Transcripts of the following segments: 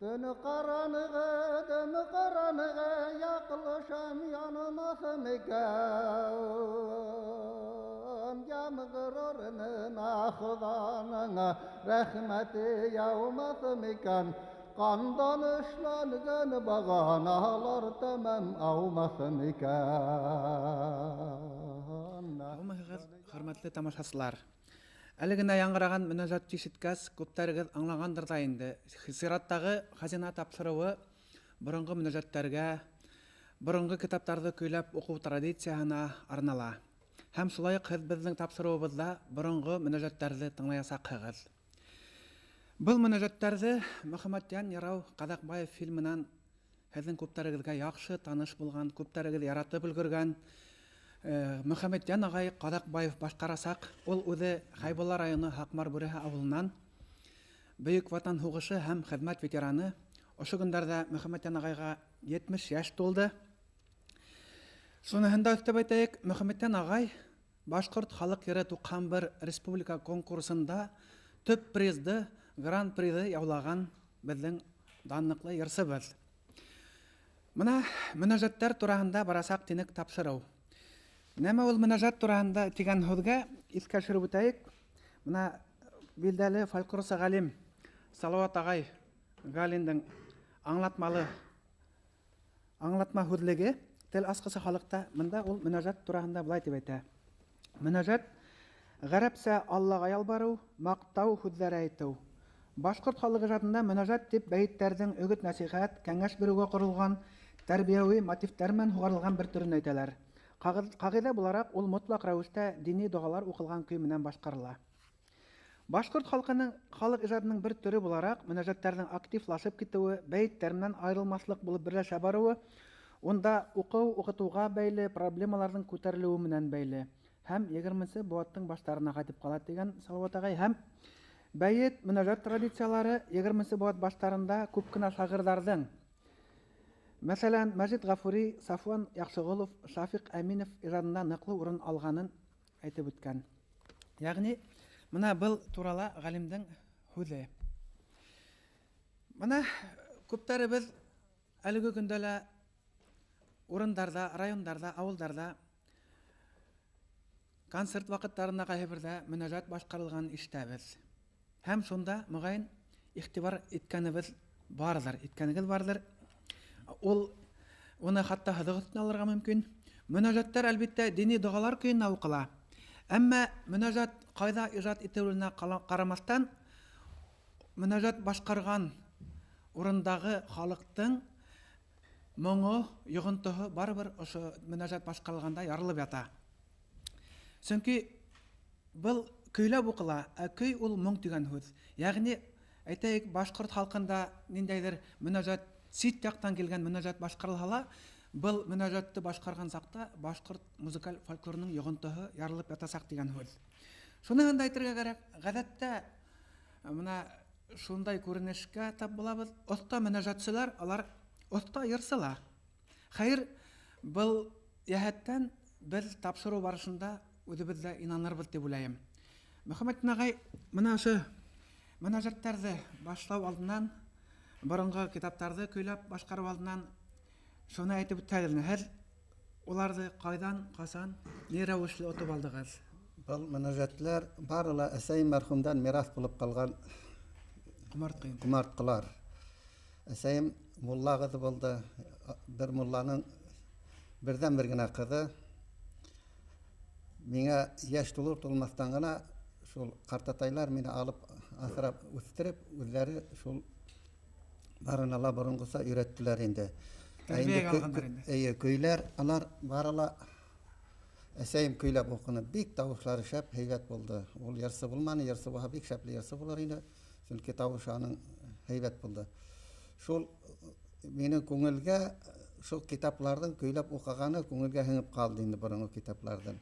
Tün qaranğı, dım qaranğı, yaklaşam yanmasam iken. Yağmur ornuna Xudanın rəhməti yağmasam iken. Qandan işlənген bağanalar tamam avmasam iken. Һаумыһығыҙ, хөрмәтле тамашасылар. Әле генә яңғыраған мөнәжәт ишеткәс, күптәрегеҙ аңлағандыр ҙа инде. Сираттағы хазина тапшырыуы боронғо мөнәжәттәргә, боронғо китаптарҙы көйләп уҡыу традицияһына арнала. Һәм шулай уҡ һеҙ беҙҙең тапшырыуыбыҙҙа боронғо мөнәжәттәрҙе тыңлаясаҡһығыҙ. Был мөнәжәттәрҙе Мөхәммәтйән Ярау Ҡаҙаҡбаев фильмынан һеҙҙең күптәрегеҙгә яҡшы таныш булған, күптәрегеҙ яратып өлгөргән Мөхәммәтйән ағай Ҡаҙаҡбаев башҡарасаҡ. Ул үҙе Хәйбулла районы Һаҡмар Бүреһе ауылынан, Бөйөк Ватан һуғышы һәм хеҙмәт ветераны. Ошо көндәрҙә Мөхәммәтйән ағайға 70 йәш тулды. Шуныһын да өҫтәп әйтәйек, Мөхәммәтйән ағай Башҡорт халыҡ йыры 91 республика конкурсында төп призды, гран-призы яулаған беҙҙең данлыҡлы йырсыбыҙ. Мына мөнәжәттәр тураһында барасаҡ тинек тапшырыу. Нәмә ул мөнәжәт тураһында тигән һүҙгә иҫкә төшөрөп үтәйек. Мына билдәле фольклорсы ғалим Салауат ағай Галиндың аңлатма һүҙлеге тел асҡысы халыҡта мында ул мөнәжәт тураһында былай тип әйтә. Мөнәжәт ғәрәпсә Аллаға ялбарыу, маҡтау һүҙҙәре әйтеү. Башҡорт халыҡ ижадында мөнәжәт тип бәйеттәрҙең өгөт-нәсихәт, кәңәш биреүгә ҡоролған тәрбиәүи мотивтәр менән һуғарылған бер төрөн әйтәләр. Ҡағиҙә булараҡ ул мотлаҡ рәүештә дини доғалар уҡылған көй менән башҡарыла. Башҡорт халҡының халыҡ ижадының бер төрө булараҡ мөнәжәттәрҙең активлашып китеүе, бәйеттәр менән айырылмаҫлыҡ булып берләшә барыуы, унда уҡыу, уҡытыуға бәйле проблемаларҙың күтәрелеүе менән бәйле һәм егерменсе быуаттың баштарына ҡайтып ҡала тигән Салауат ағай. Һәм бәйет мөнәжәт традициялары егерменсе быуат баштарында күп кенә шағирҙарҙың, мәҫәлән, Мәжит Ғафури, Сафуан Яҡшығолов, Шафиҡ Әминев ижадында ныҡлы урын алғанын әйтеп үткән. Йәғни, мына был турала ғалимдың һүҙе. Мына күптәребеҙ әлеге көндә лә урындарҙа, райондарҙа, ауылдарҙа концерт ваҡыттарына ҡайһы берҙә мөнәжәт башҡарылғанын ишетәбеҙ. Һәм шунда моғайын иғтибар иткәнебеҙ барҙыр, иткәнегеҙ барҙыр. Ул уны хатта һыҙыҡ өҫтөнә алырға мөмкин. Мөнәжәттәр әлбиттә дини доғалар көйөнә уҡыла. Әммә мөнәжәт ҡайҙа ижад ителеүенә ҡарамаҫтан, мөнәжәт башҡарған урындағы халыҡтың моңо, йоғонтоһо барыбер ошо мөнәжәт башҡарылғанда ярылып ята. Сөнки был көйләп уҡыла, ә көй ул моң тигән һүҙ. Йәғни, әйтәйек, башҡорт халҡында ниндәйҙер мөнәжәт, сит яҡтан килгән мөнәжәт башҡарылһа ла, был мөнәжәтте башҡарған саҡта башҡорт музыкаль фольклорының йоғонтоһо ярылып ятасаҡ тигән һүҙ. Шуныһын да әйтергә кәрәк, ғәҙәттә мына шундай күренешкә тап булабыҙ. Оҫта мөнәжәтселәр, алар оҫта йырсыла. Хәйер, был йәһәттән беҙ тапшырыу барышында үҙебеҙ ҙә инанырбыҙ тип уйлайым. Мөхәммәтйән ағай, мына ошо мөнәжәттәрҙе башлау алдынан, боронғо китаптарҙы көйләп башҡарыу алдынан шуны әйтеп үтһәгеҙ, һеҙ уларҙы ҡайҙан, ҡасан, ни рәүешле отоп алдығыҙ? Был мөнәжәтләр бары ла әсәйем мәрхүмдән мираҫ булып ҡалған Ҡомартҡы. ҡомартҡылар. Әсәйем мулла ҡыҙы булды, бер мулланың берҙән-бер генә ҡыҙы. Миңә йәш тулыр тулмаҫтан ғына шул ҡартатайлар мине алып аҫрап үҫтереп, үҙҙәре шул барына ла боронғоса өйрәттеләр инде. Ә инде Тәрбиәгә алғандар инде. Эйе, көйләр, алар бары ла әсәйем көйләп уҡыны, бик тауышлары шәп, һәйбәт булды. Ул йырсы булманы, йырсы булһа бик шәпле йырсы булыр ине, сөнки тауышы аның һәйбәт булды. Шул минең күңелгә шул китапларҙың көйләп уҡығаны күңелгә һеңеп ҡалды инде боронғо китапларҙан.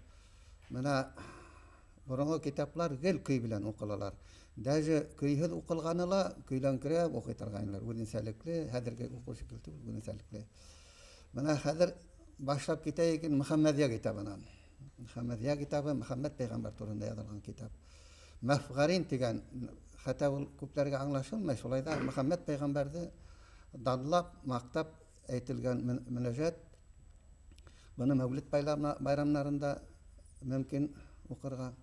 Мына боронғо китаплар гел көй белән уҡылалар. Даже көйһөҙ уҡылғаны ла көйләңкерәп уҡый торғайнылар. Үҙенсәлекле, хәҙерге уҡыу шикелле түгел, үҙенсәлекле. Мына хәҙер башлап китәйек Мөхәммәҙиә китабынан. Мөхәммәҙиә китабы Мөхәммәт пәйғәмбәр тураһында яҙылған китап. Мәфғәрин тигән, хатта ул күпләргә аңлашылмай, шулай да Мөхәммәт пәйғәмбәрҙе Данлап, маҡтап әйтелгән мөнәжәт. Быны мәүлид байрамдарында мөмкин уҡырға.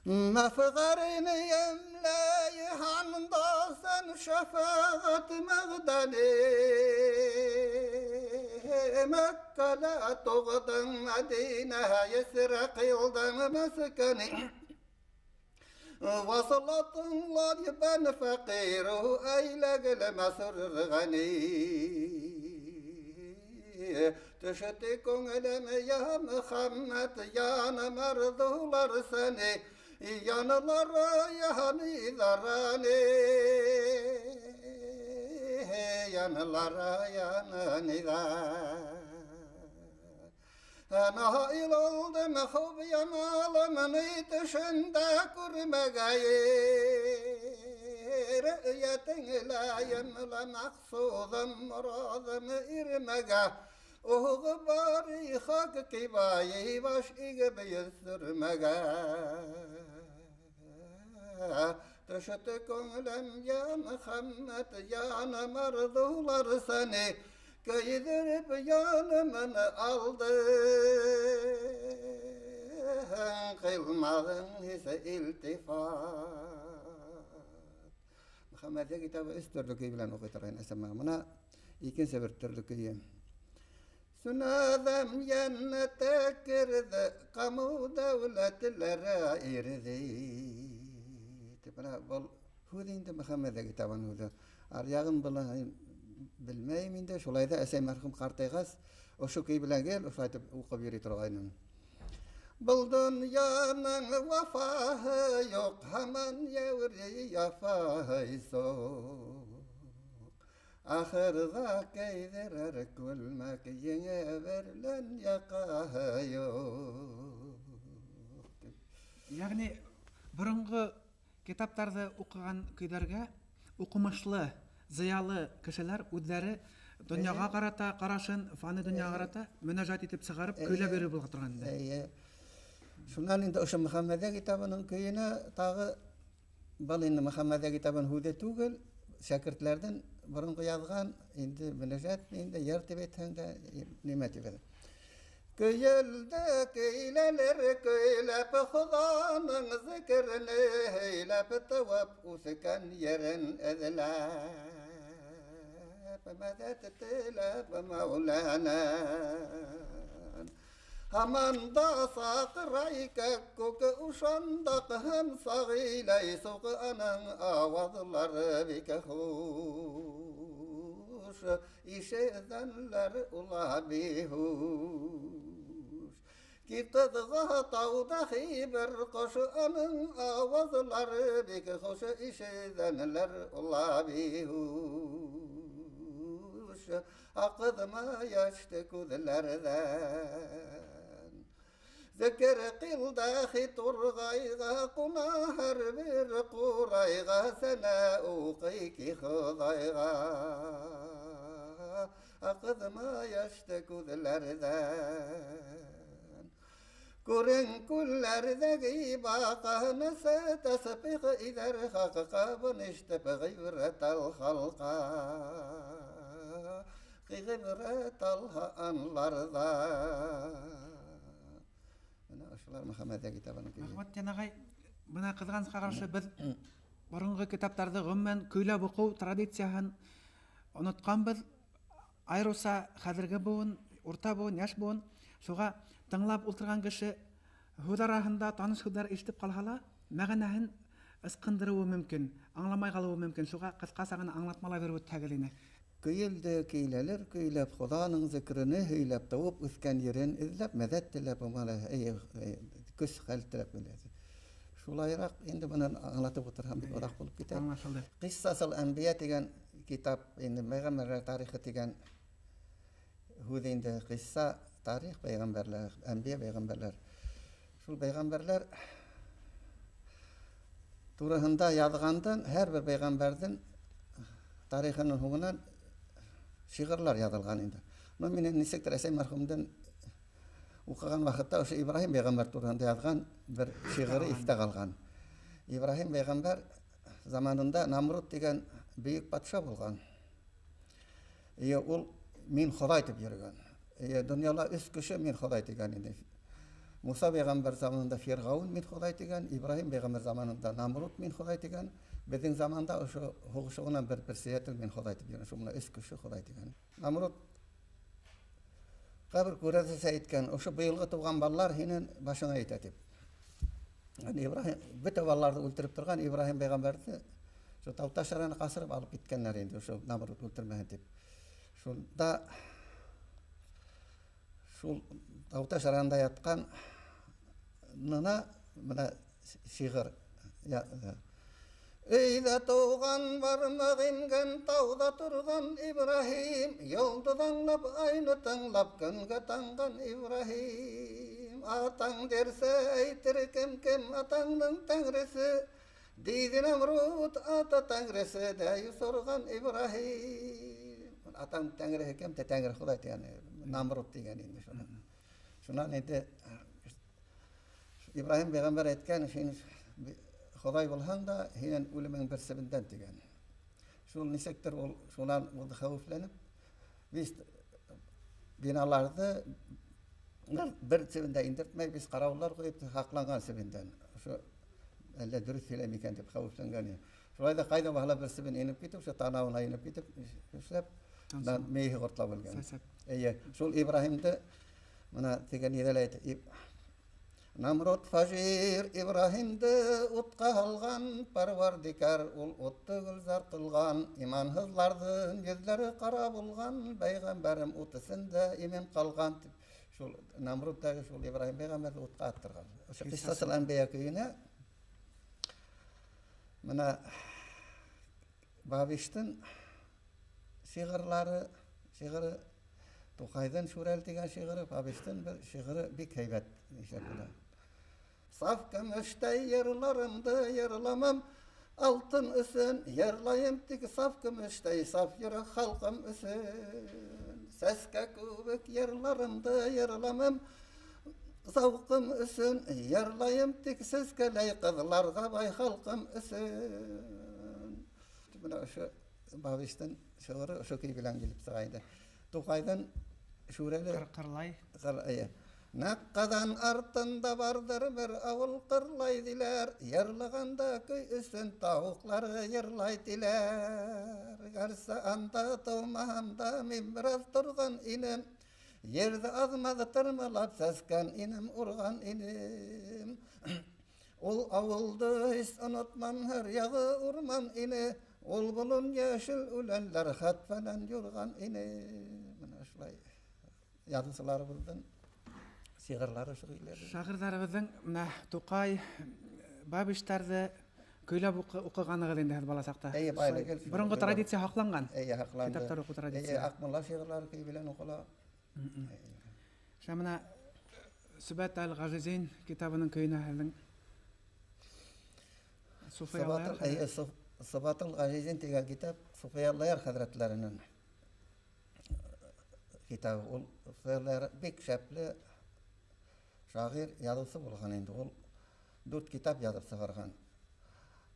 Мәфғәрин йәмләй хандасын шәфәғәт мәғдәни Мәккәлә туғдың Мәдинә йәсрә ҡыйлдың мәскәни Васылатыңлар бән фәҡиру әйләгел мәсрur ғәни Төшөтө күңелем я Мөхәммәт яным арҙулар сәне Янылара яны зарани Янылара яны Nail oldum xub yamalımın tüşündə kurməgəyi Rüyətinləyim la məqsudum muradım irməgə Oğu bari xak kibayi baş igib yüzdürməgə Düşdü könlüm ya Muhammed yanım arzular seni Giydirip yanımını aldı Kılmadın hisse iltifat. Muhammediye kitabı üç türlü köy bilen oxuy торған. Mına икенсе бер төрлө көйө. Sünadem cennete kirdi, kamu devletlere irdi. Mına был һүҙ инде Мөхәммәдиә китабының һүҙе. Аръяғын былай белмәйем инде, шулай ҙа әсәй мәрхүм ҡартайғас, ошо көй белән гел ошолай итеп уҡып йөрөй торғайным. Был донъяның вафаһы юҡ, һаман йәүри яфаһы юҡ. Ахырҙа кейҙерер күлмәк еңе берлән яҡаһы юҡ. Йәғни боронғо китаптарҙы уҡыған көйҙәргә уҡымышлы, зыялы кешеләр үҙҙәре донъяға ҡарата ҡарашын, фани донъяға ҡарата мөнәжәт итеп сығарып, көйләп йөрөй була торған инде. Эйе. Шунан инде ошо Мөхәммәдиә китабының көйөнә тағы был инде Мөхәммәдиә китабының һүҙе түгел, шәкертләрҙән боронғо яҙған инде мөнәжәт инде йыр тип әйтһәң дә, нимә тип әйтһәң. Көйөлдө көйләлер көйләп Хоҙаның зикерен һөйләп тыуып үҫкән ерен эҙләп мәҙәт теләп Мәүләнән. Һаман да саҡрай кәккүк ушандаҡ һәм сағиләй суҡ аның ауаҙлары бик хуш ишеҙәнләр ула биһуш. Ки ҡыҙға тауҙа хибер ҡош аның ауаҙлары бик хуш ишеҙәнләр ула биһуш. Аҡыҙма йәште күҙләрҙән. Зикер ҡилдәхи турғайға ҡуна һәр бер ҡурайға сәнә уҡый ки Хоҙайға. Аҡыҙма йәште күҙләрҙән. Күрен күлләрҙәге баҡаны тәсбих иҙәр хаҡҡа быныштып ғибрәт ал халҡа. Ғибрәт алһа анларҙан. Бына ошолар Мөхәммәдиә китабының көйө. Мәхмүтйән ағай, бына ҡыҙғанысҡа ҡаршы беҙ боронғо китаптарҙы ғөмүмән көйләп уҡыу традицияһын онотҡанбыҙ. Айырыуса хәҙерге быуын, урта быуын, йәш быуын шуға тыңлап ултырған кеше һүҙ араһында таныш һүҙҙәр ишетеп ҡалһа ла, мәғәнәһен ысҡындырыуы мөмкин, аңламай ҡалыуы мөмкин. Шуға ҡыҫҡаса ғына аңлатмалай биреп үтһәгеҙ ине. Көйөлдө көйләлер көйләп, Хоҙаның зикрене һөйләп, тыуып үҫкән ерен эҙләп, мәҙәт теләп, көс хәл теләп килә. Шулайыраҡ инде бынан аңлатып ултырһам бик оҙаҡ булып китә. Аңлашылды. Ҡиссасул Әнбиә тигән китап, инде пәйғәмбәрләр тарихы тигән һүҙ инде ҡисса, тарих, пәйғәмбәрләр, әнбиә пәйғәмбәрләр. Шул пәйғәмбәрләр тураһында яҙғандан һәр бер пәйғәмбәрҙең тарихының һуңынан шиғырлар яҙылған инде. Но минең нисектер әсәй мәрхүмдән уҡыған ваҡытта ошо Ибраһим пәйғәмбәр тураһында яҙған бер шиғыры иҫтә ҡалған. Ибраһим пәйғәмбәр заманында Намруд тигән бөйөк батша булған. Эйе, ул мин Хоҙай тип йөрөгән. Эйе, донъяла өс кеше мин Хоҙай тигән инде. Муса пәйғәмбәр заманында Фирғәүен мин Хоҙай тигән, Ибраһим пәйғәмбәр заманында Намруд мин Хоҙай тигән. Беҙҙең заманда ошо һуғышығынан бер председатель мин Хоҙай тип йөрөгән. Шул өс кеше Хоҙай тигән. Намруд ҡәбер күрәҙәсе әйткән, ошо быйылғы тыуған балалар һинең башыңа етә тип. Ибраһим бөтә балаларҙы үлтереп торған Ибраһим пәйғәмбәрҙе шул тау-таш араны ҡасырып алып киткәндәр инде, ошо Намруд үлтермәһен тип. Шунда шул тау-таш араһында ятҡан нына бына шиғыр. Өйҙә тыуған бармаҡ ингән, тауҙа торған Ибраһим, йолдоҙ аңлап, айны тыңлап, көнгә таңған Ибраһим. Атаң дерсә әйтер кем кем атаңдың тәңресе, дейҙе Намруд ата тәңресе дәй сорған Ибраһим. Атаң тәңреһе кем? Тәңре Хоҙай тигән, Намруд тигән инде шунан. Шунан инде Ибраһим пәйғәмбәр әйткән, һин Хоҙай булһаң да, һинән үлемең бер себендән тигән. Шул нисектер ул шунан ул хәүефләнеп, biz биналарҙы бер себендә индертмәй, biz ҡарауылдар ҡуйып һаҡланған себендән. Ошо әллә дөрөҫ һөйләй микән тип хәүефләнгән. Шулай ҙа ҡайҙа баһала бер себен инеп китеп, ошо танауына инеп китеп, эшләп, мейеһе ҡортлап үлгән. Эйе, шул Ибраһимды бына тигән ерҙә лә әйтә. Намруд фажир Ибраһимды утҡа һалған, Парвардикар ул утты гөлзар ҡылған, иманһыҙларҙың йөҙҙәре ҡара булған, пәйғәмбәрем ут эсендә имен ҡалған тип. Шул Намруд тағы шул Ибраһим пәйғәмбәрҙе утҡа аттырған. Ошо Ҡиссасул Әнбиә көйөнә бына Бабиштың шиғырлары, шиғыры Туҡайҙың Шүрәл тигән шиғыры, Бабиштың бер шиғыры бик һәйбәт ишәп. Саф көмөштәй йырларымды йырламам, алтын өсөн йырлайым тик саф көмөштәй саф йөрәк халҡым өсөн. Сәскә кеүек йырларымды йырламам, зауҡым өсөн йырлайым тик сәскәләй ҡыҙларға бай халҡым өсөн. Бына ошо Бабиштың шиғыры ошо көй белән килеп сыға инде. Туҡайҙың Шүрәле Ҡырлай. Нәҡҡаҙан артында барҙыр бер ауыл ҡырлай тиләр, йырлағанда көй өсөн тауыҡлары йырлай тиләр. Гәрсә анда тыумаһам да мин бер аҙ торған инем, ерҙе аҙмаҙ тырмалап сәскән инем, урған инем. Ул ауылды һис онотмам, һәр яғы урман ине, ул болон йәшел үләндәр хәтфәнән юрған ине. Бына шулай яҙыусыларыбыҙҙың шиғырлары шиғырлары. Шағирҙарыбыҙҙың бына Туҡай, Бабиштарҙы көйләп уҡығанығыҙ инде һеҙ бала саҡта. Эйе, байлыҡ. Боронғо традиция һаҡланған. Эйе, һаҡланды. Китаптар уҡыу традиция. Эйе, Аҡмулла шиғырлары көй белән уҡыла. Шә бына Сөбәт әл-Ғажизин китабының көйөнә һеҙҙең Суфый Аллаяр. Эйе, Сыбат әл-Ғажизин тигән китап Суфый Аллаяр хәҙрәтләренең китабы. Ул Суфый Аллаяр бик шәпле шағир, яҙыусы булған инде. Ул 4 китап яҙып сығарған.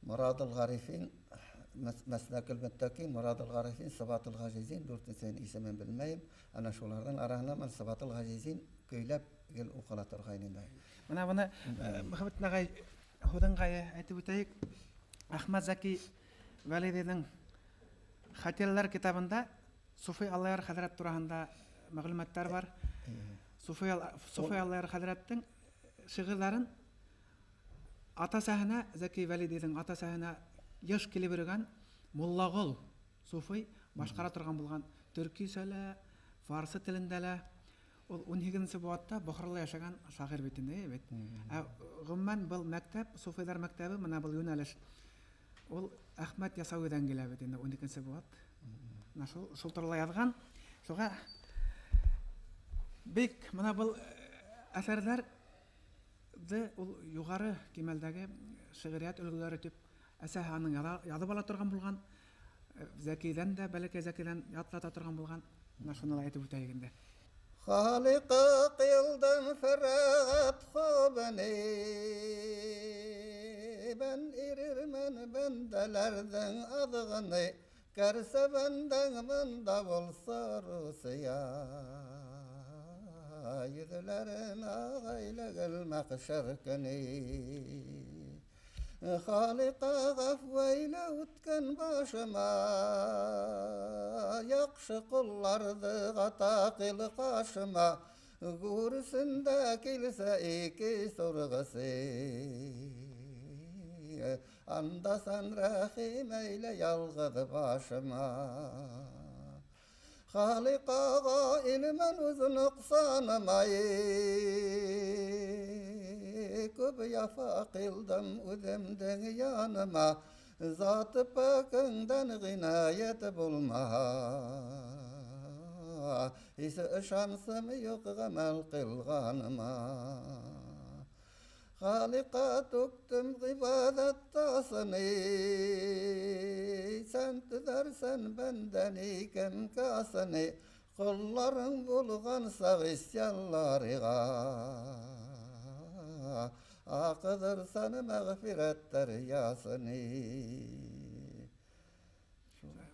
Морадул Ғарифин, Мәсләкул Мөттәкин, Морадул Ғарифин, Сыбатул Ғажизин, дүртенсеһен исемен белмәйем. Ана шуларҙың араһынан мин Сыбатул Ғажизин көйләп гел уҡыла торғайны инде. Бына быны Мөхәммәт ағай һүҙен әйтеп үтәйек. Әхмәт Зәки Вәлиҙиҙең Хәтирәләр китабында Суфый Аллаяр хәҙрәт тураһында мәғлүмәттәр бар. Суфый Аллаяр хәҙрәттең шиғырҙарын атасаһына, Зәки Вәлиҙиҙең атасаһына йыш килеп йөрөгән Муллағол Суфый башҡара торған булған. Төркисә лә, фарсы телендә лә. Ул 18-нсе быуатта Бохарала йәшәгән шағир бит инде, бит. Ә ғөмүмән был мәктәп, Суфыйҙар мәктәбе, бына был йүнәлеш. Ул Әхмәт Ясауиҙән килә бит инде, 12-нсе быуат. Бына шул турала яҙған. Шуға бик бына был әҫәрҙәрҙе ул юғары кимәлдәге шиғриәт өлгөләре тип әсәһе аның яҙып ала торған булған. Зәкиҙән дә, бәләкәй Зәкиҙән ятлата торған булған. Бына шуны ла әйтеп үтәйек инде. Халиҡы ҡыйлдым фәрәғәт хубыны, бән ирермен бәндәләрҙең аҙғыны. Kerse benden bunda bulsa Rusiya. Yüzlerin ağayla mahşer günü. Халика ғәфү үткән башыма, яҡшы ҡолларҙы ғата ҡил ҡашыма, гүрсендә килсә ике сурғысы. Анда сан рәхим әйлә ялғыҙ башыма. Халиҡаға илмән үҙ нуҡсаныма, күп яфа ҡилдым үҙемдең яныма, заты пакыңдан ғинаят булмаһа, һис ышансым юҡ ғәмәл ҡилғаныма. Халиҡа түктем ғибәҙәт тасыны, һән төҙәрсән бәндәне кем касыны, ҡолларың булған саҡ исянларыға. Аҡыҙырсан мәғфирәт дәрьясыны.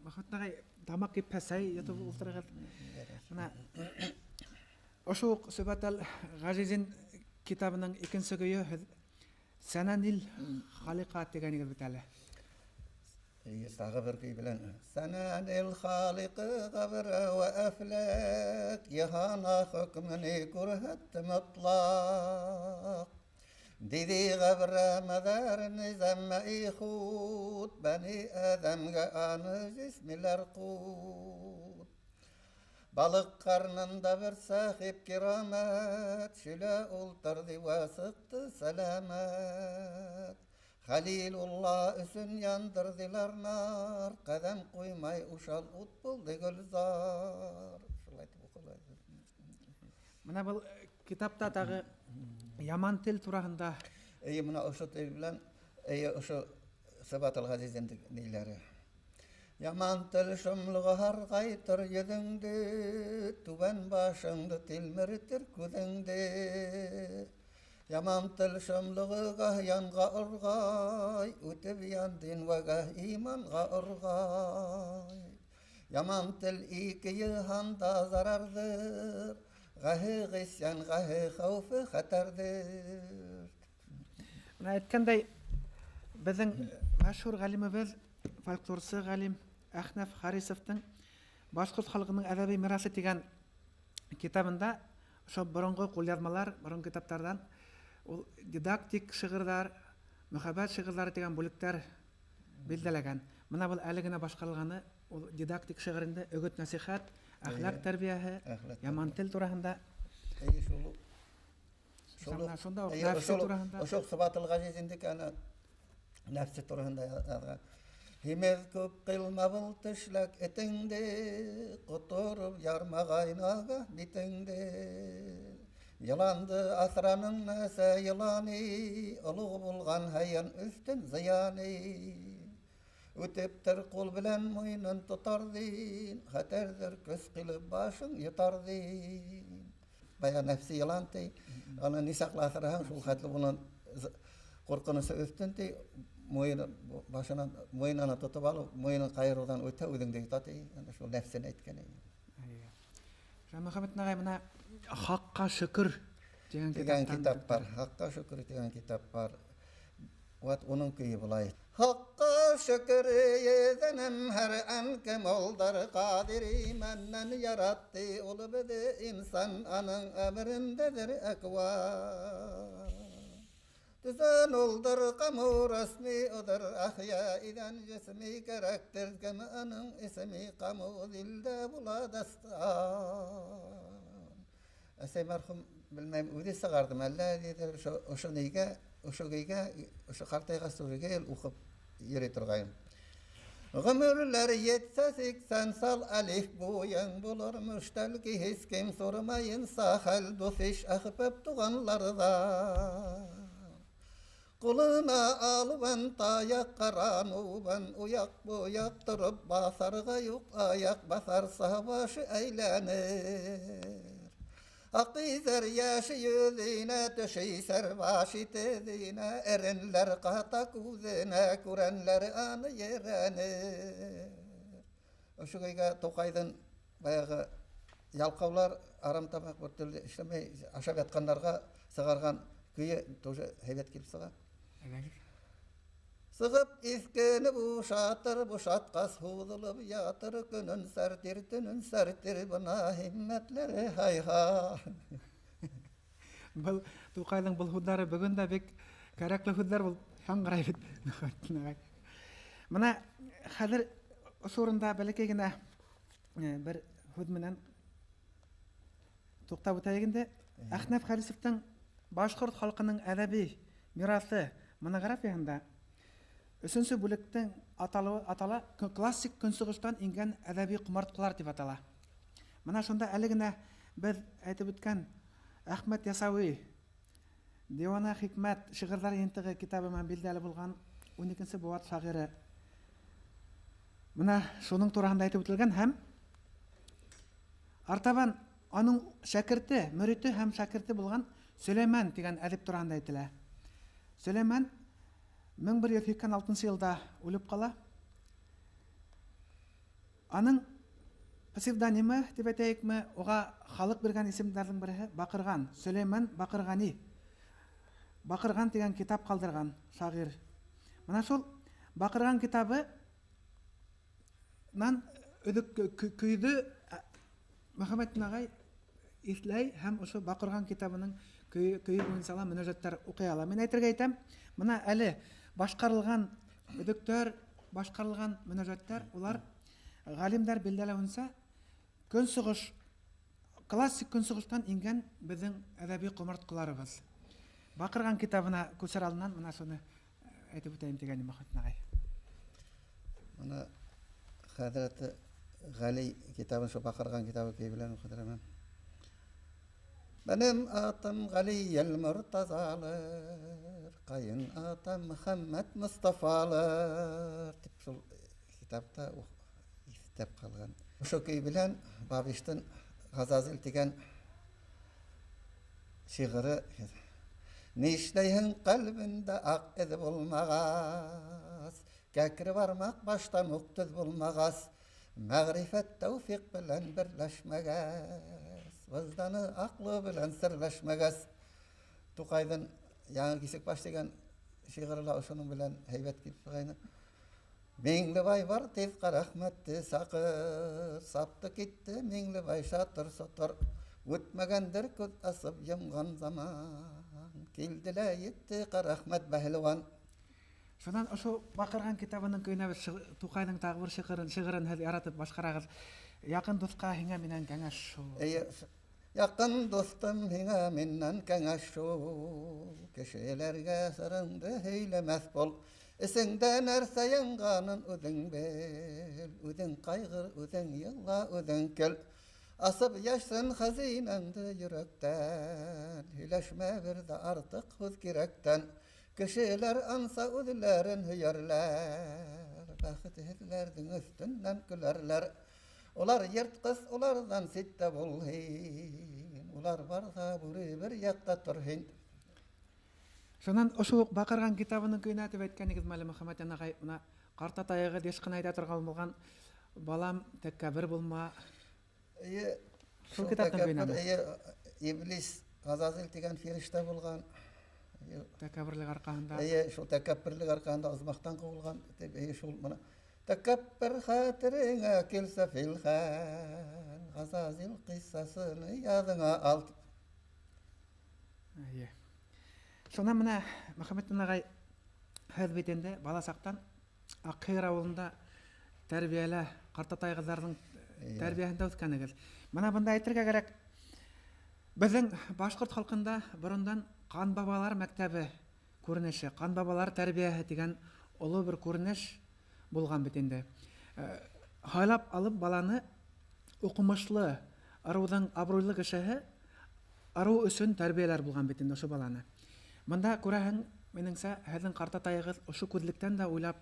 Мөхәммәт ағай, тамаҡ кипһә сәй йотоп ултырығыҙ. Бына ошо уҡ Сөбәтәл Ғәзизин китабының икенсе көйө һеҙ Сәнәнил Халиҡа тигәнегеҙ бит әле. Эйе, тағы бер көй белән. Сәнәнил Халиҡы ғәбрә вә әфләк, йыһана хөкмөнө күрһәтте мотлаҡ. Диҙи ғәбрә мәҙәр низәммә ихуд, бәни әҙәмгә аны жисмиләр ҡут. Балыҡ ҡарнында бер сәхип кирамәт, шөлә ултырҙы вә сыҡты сәләмәт. Хәлилулла өсөн яндырҙылар нар, ҡәҙәм ҡуймай ушал ут булды гөлзар. Шулай итеп уҡыла. Бына был китапта тағы яман тел тураһында. Эйе, бына ошо тел белән, эйе, ошо Сибғәтул Ғәзиздең ниләре. Яман тел шомлоғо һарғайтыр йөҙөңдө, түбән башыңды тилмертер күҙеңде. Яман тел шомлоғо ғаһ янға орғай, үтеп яндин вә ғаһ иманға орғай. Яман тел ике йыһанда зарарҙыр, ғаһы ғисян, ғаһы хәүфе хәтәрҙер. Бына әйткәндәй, беҙҙең мәшһүр ғалимыбыҙ, фольклорсы ғалим Әхнәф Харисовтың Башҡорт халҡының әҙәби мирасы тигән китабында ошо боронғо ҡулъяҙмалар, боронғо китаптарҙан ул дидактик шиғырҙар, мөхәббәт шиғырҙары тигән бүлектәр билдәләгән. Бына был әле генә башҡарылғаны ул дидактик шиғыр инде, өгөт-нәсихәт, әхлаҡ тәрбиәһе, яман тел тураһында. Эйе, шул. Шул. Шунда уҡ нәфсе тураһында. Ошо Сибғәтул Ғәзиз инде ана нәфсе тураһында яҙған. Һимеҙ күп ҡилма был тешләк этеңде, ҡотороп ярмағайнаға битеңде. Йыланды аҫраның нәсә йыланы, олоғ булған һайын өҫтөн зыяны. Үтептер ҡул белән муйынын тотарҙин, хәтәрҙер көс ҡилеп башың йотарҙин. Бая нәфсе йылан ти, аны нисаҡлы аҫраһаң, шул хәтле унан ҡурҡынысы өҫтөн ти, муйыны башынан, муйынына тотоп алып, муйынын ҡайырыуҙан үтә, үҙеңде йота ти. Ана шул нәфсен әйткән. Мөхәммәт ағай, бына Хаҡҡа шөкөр тигән Тигән китаптан китап бар. Хаҡҡа шөкөр тигән китап бар. Ват уның көйө былай. Хаҡҡа шөкөр еҙенем һәр ән кем олдар ҡадири мәннән яратты ул беҙҙе инсан аның әмерендәдер әкван. Төзән улдыр ҡаму рәсми уҙыр әхйә иҙән жисми кәрәктер кем аның исеми ҡаму зилдә була дастан. Әсәй мәрхүм, белмәйем, үҙе сығарҙым әллә, ниҙер, ошо нигә, ошо көйгә, ошо ҡартайғас шул көйгә уҡып йөрөй торғайным. Ғүмерләр етсә һикһән сал әлиф буйың булыр мөштәлки һис кем сормайынса хәл дуҫ иш әхбәп туғанларҙа. Ҡулына албан таяҡ ҡаранубан уяҡ буяҡ тороп баҫарға юҡ аяҡ баҫарса башы әйләнер. Аҡиҙәр йәше йөҙөнә төшөйсәр башы теҙенә, эренләр ҡата күҙенә, күрәнләр аны ерәнер. Ошо көйгә Туҡайҙың баяғы ялҡаулар арам тамаҡ бер төрлө эшләмәй ашап ятҡандарға сығарған көйө тоже һәйбәт килеп сыға. Сығып иҫкене бушатыр, бушатҡас һуҙылып ятыр, көнөн сәртер, төнөн сәртер, бына һиммәтләре һай-һай. Был Туҡайҙың был һүҙҙәре бөгөн дә бик кәрәкле һүҙҙәр булып яңғырай бит. Бына хәҙер ошо урында бәләкәй генә бер һүҙ менән туҡтап үтәйек инде. Әхнәф Харисовтың башҡорт халҡының әҙәби мираҫы монографияһында өсөнсө бүлектең аталыуы атала классик көнсығыштан ингән әҙәби ҡомартҡылар тип атала. Бына шунда әле генә беҙ әйтеп үткән Әхмәт Ясауи Диуана Хикмәт шиғырҙар йыйынтығы китабы менән билдәле булған 12-нсе быуат шағиры. Бына шуның тураһында әйтеп үтелгән һәм артабан аның шәкерте, мөрите һәм шәкерте булған Сөләймән тигән әҙип тураһында әйтелә. Сөләймән 1186 йылда үлеп ҡала. Аның псевдонимы тип әйтәйекме, уға халыҡ биргән исемдәрҙең береһе Баҡырған, Сөләймән Баҡырғани. Баҡырған тигән китап ҡалдырған шағир. Бына шул Баҡырған китабынан өҙөк көйҙө Мөхәммәтдин ағай иҫләй һәм ошо Баҡырған китабының көйө буйынса ла мөнәжәттәр уҡый ала. Мин әйтергә әйтәм, бына әле башҡарылған өҙөктәр, башҡарылған мөнәжәттәр, улар ғалимдар билдәләүенсә көнсығыш, классик көнсығыштан ингән беҙҙең әҙәби ҡомартҡыларыбыҙ. Баҡырған китабына күсер алдынан бына шуны әйтеп үтәйем тигән Мөхәммәтдин ағай. Бына хәҙрәте Ғәли китабын, шул Баҡырған китабы көйө белән уҡытырмын. Benim atım Galiyel Murtazalır, kayın atam Muhammed Mustafalır. Tip şul kitapta istep kalgan. Şu köy bilen Babiş'tin Gazazil digen şiğiri. Nişleyhin kalbinde ak iz bulmağaz, kekri varmak baştan uktuz bulmağaz, mağrifet tevfik bilen birleşmegez, vızdanı aklı bilen sirleşmegez. Tuqaydan яңы кисек баш дигән шиғыры ла ошоның белән һәйбәт килеп сығайны. Миңлебай бар тиҙ ҡарәхмәтте саҡыр, сапты китте Миңлебай шатыр сотор. Үтмәгәндер күҙ асып йомған заман, килде лә етте Ҡарәхмәт бәһлеүән. Шунан ошо Баҡырған китабының көйөнә беҙ Туҡайҙың тағы бер шиғырын һеҙ яратып башҡарағыҙ. Яҡын дуҫҡа һиңә минән кәңәш шул. Эйе, яҡын дуҫтым һиңә минән кәңәш шул. Кешеләргә сырыңды һөйләмәҫ бул. Эсеңдә нәрсә янғанын үҙең бел. Үҙең ҡайғыр, үҙең йыла, үҙең көл. Асып йәшсен хазинаңды йөрәктән. Һөйләшмә бер ҙә артыҡ һүҙ кирәктән. Кешеләр анса үҙләрен һөйәрләр, бәхетһеҙләрҙең өҫтөнән көләрләр. Улар йыртҡыс, уларҙан ситтә бул һин. Улар барҙа бүре бер яҡта тор һин. Шунан ошо уҡ Баҡырған китабының көйөнә тип әйткәнегеҙ мәле, Мөхәммәтйән ағай, бына ҡартатайығыҙ йыш ҡына әйтә торған булған, балам, тәкәббер булма. Эйе, Шул шул китаптың тәкәббер, көйөнәме? эйе, Иблис Ғазазил тигән фириштә булған. Тәкәбберлек арҡаһында. Эйе, шул тәкәбберлек арҡаһында оҙмаҡтан ҡыуылған. Эйе, шул бына тәкәббер хәтереңә килсә филхәл, Ғазазил ҡиссасын яҙыңа ал. Эйе. Шунан бына Мөхәммәтйән ағай, һеҙ бит инде бала саҡтан Аҡһыйыр ауылында тәрбиәлә ҡартатайғыҙҙарҙың тәрбиәһендә үҫкәнегеҙ. Бына бында әйтергә кәрәк, беҙҙең башҡорт халҡында борондан ҡан бабалар мәктәбе күренеше, ҡан бабалар тәрбиәһе тигән оло бер күренеш булған бит инде. Һайлап алып баланы уҡымышлы, ырыуҙың абруйлы кешеһе ырыу өсөн тәрбиәләр булған бит инде ошо баланы. Бында күрәһең, минеңсә, һеҙҙең ҡартатайығыҙ ошо күҙлектән дә уйлап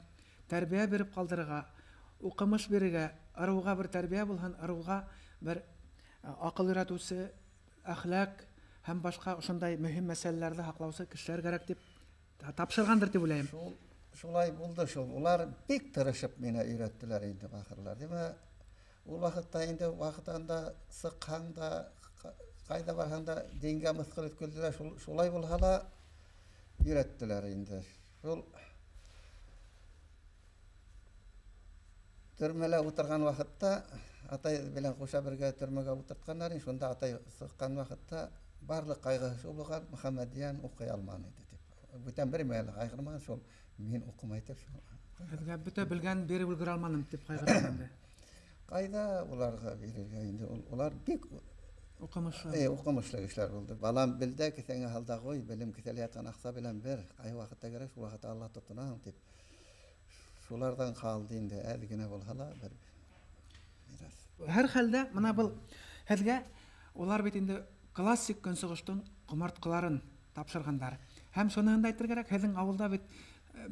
тәрбиә биреп ҡалдырырға, уҡымыш бирергә, ырыуға бер тәрбиә булһын, ырыуға бер аҡыл өйрәтеүсе, әхлаҡ һәм башҡа ошондай мөһим мәсьәләләрҙе һаҡлаусы кешеләр кәрәк тип тапшырғандыр тип уйлайым. Шулай булды шул. Улар бик тырышып мине өйрәттеләр инде бахырлар. Димә, Ул ваҡытта инде ваҡытында сыҡһаң да, ҡайҙа барһаң да дингә мыҫҡыл иткелделәр. Шулай булһа ла өйрәттеләр инде. Шул төрмәлә ултырған ваҡытта атай белән ҡуша бергә төрмәгә ултыртҡандар, шунда атай сыҡҡан ваҡытта барлыҡ ҡайғыһы шул булған, Мөхәммәдйән уҡый алманы ине тип. Бүтән бер мәле ҡайғырмаған, шул мин уҡымай тип. Һеҙгә бөтә белгән биреп өлгөрә алманым тип ҡайғырған инде. Ҡайҙа уларға бирергә инде, улар бик уҡымышлы. Уҡымышлы кешеләр булды. Балам белдә кеҫәңә һалда ҡуй, белем кеҫәлә ятҡан аҡса белән бер, ҡай ваҡытта кәрәк, шул ваҡытта Алла тотонаһың тип. Шуларҙан ҡалды инде, әҙ генә булһа ла бер мираҫ. Һәр хәлдә мына был һеҙгә улар бит инде классик көнсығыштың ҡомартҡыларын тапшырғандар. Һәм шуныһын да әйтергә кәрәк, һеҙҙең ауылда бит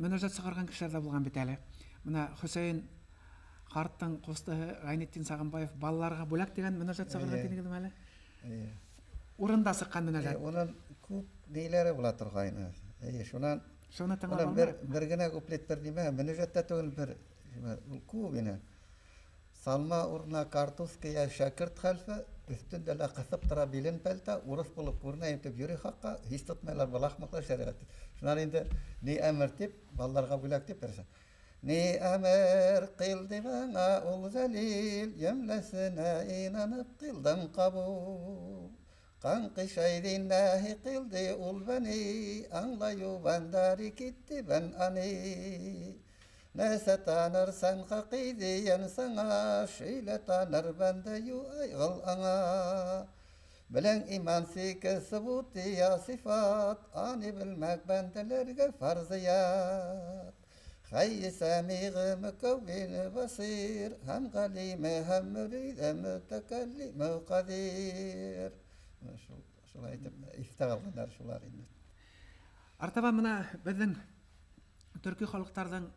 мөнәжәт сығарған кешеләр ҙә булған бит әле. Мына Хөсәйен ҡарттың ҡустыһы Ғәйнетдин Сағынбаев балаларға бүләк тигән мөнәжәт сығарған тинегеҙме әле? Урында сыҡҡан мөнәжәт. Унан күп ниләре була торғайны. Эйе, шунан шуны тыңлап бер генә куплет бер нимә, мөнәжәт тә түгел, бер ул күп ине. Салма урына картуз кейә шәкерт хәлфе, өҫтөндә лә ҡыҫып тора билен пәлтә, урыҫ булып күренәйем тип йөрөй хаҡҡа, һис тотмайлар был ахмаҡлар шәриғәт. Шунан инде ни әмер тип, балаларға бүләк тип берсә. Ни әмер ҡилде баңа ул зәлил, йөмләсенә инанып ҡилдым ҡабул. Ҡанҡишәйҙин нәһи ҡилде ул бәни, аңлайыу бәндәри китте бән ани. Нәсә танырсан хаҡиҙиән саңа, шөйлә таныр бәндә юайғыл аңа. Белән иман сике сыбутия сифат, ани белмәк бәндәләргә фарзият. Хәйе сәмиғе мөкәүбин басир, һәм ғәлиме һәм мөридә мөтәкәллиме ҡадир. Шулай итеп иҫтә ҡалғандар шулар инде. Артабан мына беҙҙең төрки халыҡтарҙың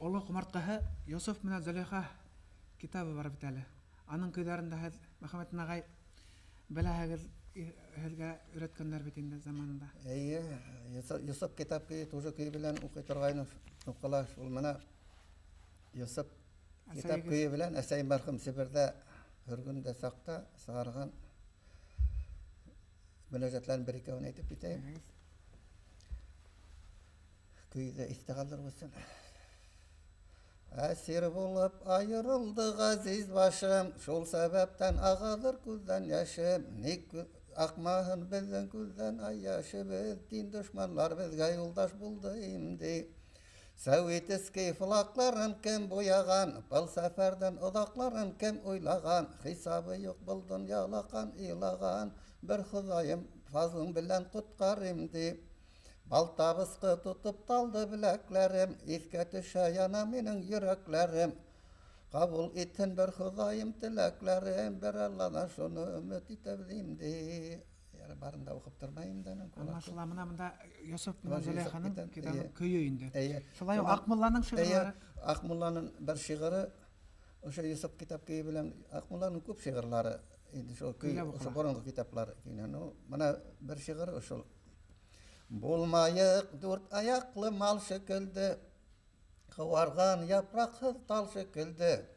оло ҡомартҡыһы Йософ менән Зөләйха китабы бар бит әле. Аның көйҙәрен дә һеҙ, Мөхәммәтдин ағай, беләһегеҙ, һеҙгә өйрәткәндәр бит инде заманында. Эйе, Йософ китап көйө тоже көй белән уҡый торғайны, уҡыла. Шул мына Йософ китап көйө белән әсәйем мәрхүм Себерҙә һөргөндә саҡта сығарған мөнәжәтләрен бер икәүен әйтеп китәйем. Көйҙө иҫтә ҡалдырып үтһен. Әсир булып айырылды ғәзиз башым, шул сәбәптән ағалыр күҙҙән йәшем. Ник аҡмаһын беҙҙең күҙҙән ай йәшебеҙ, дин дошманлар беҙгә юлдаш булды имде. Сәүитеский флакларын кем буяған, был сәфәрҙән оҙаҡларын кем уйлаған, хисабы юҡ был донъяла ҡан илаған, бер Хоҙайым фазлың белән ҡотҡар имде. Балта бысҡы тотоп талды беләкләрем, иҫкә төшә яна минең йөрәкләрем. Ҡабул итһен бер Хоҙайым теләкләрем, бер Алланан шуны өмөт итәбеҙ инде. Барын да уҡып тормайым да. Аңлашыла, мына бында Йософ менән Зөләйханың китабы көйө инде. Шулай уҡ Аҡмулланың шиғырҙары. Аҡмулланың бер шиғыры, ошо Йософ китап көйө белән Аҡмулланың күп шиғырлары инде шул көй, ошо боронғо китаплар көйөнән. Мына бер шиғыры ошол. Булмайыҡ дүрт аяҡлы мал шикелде, ҡыуарған япраҡһыҙ тал шикелде.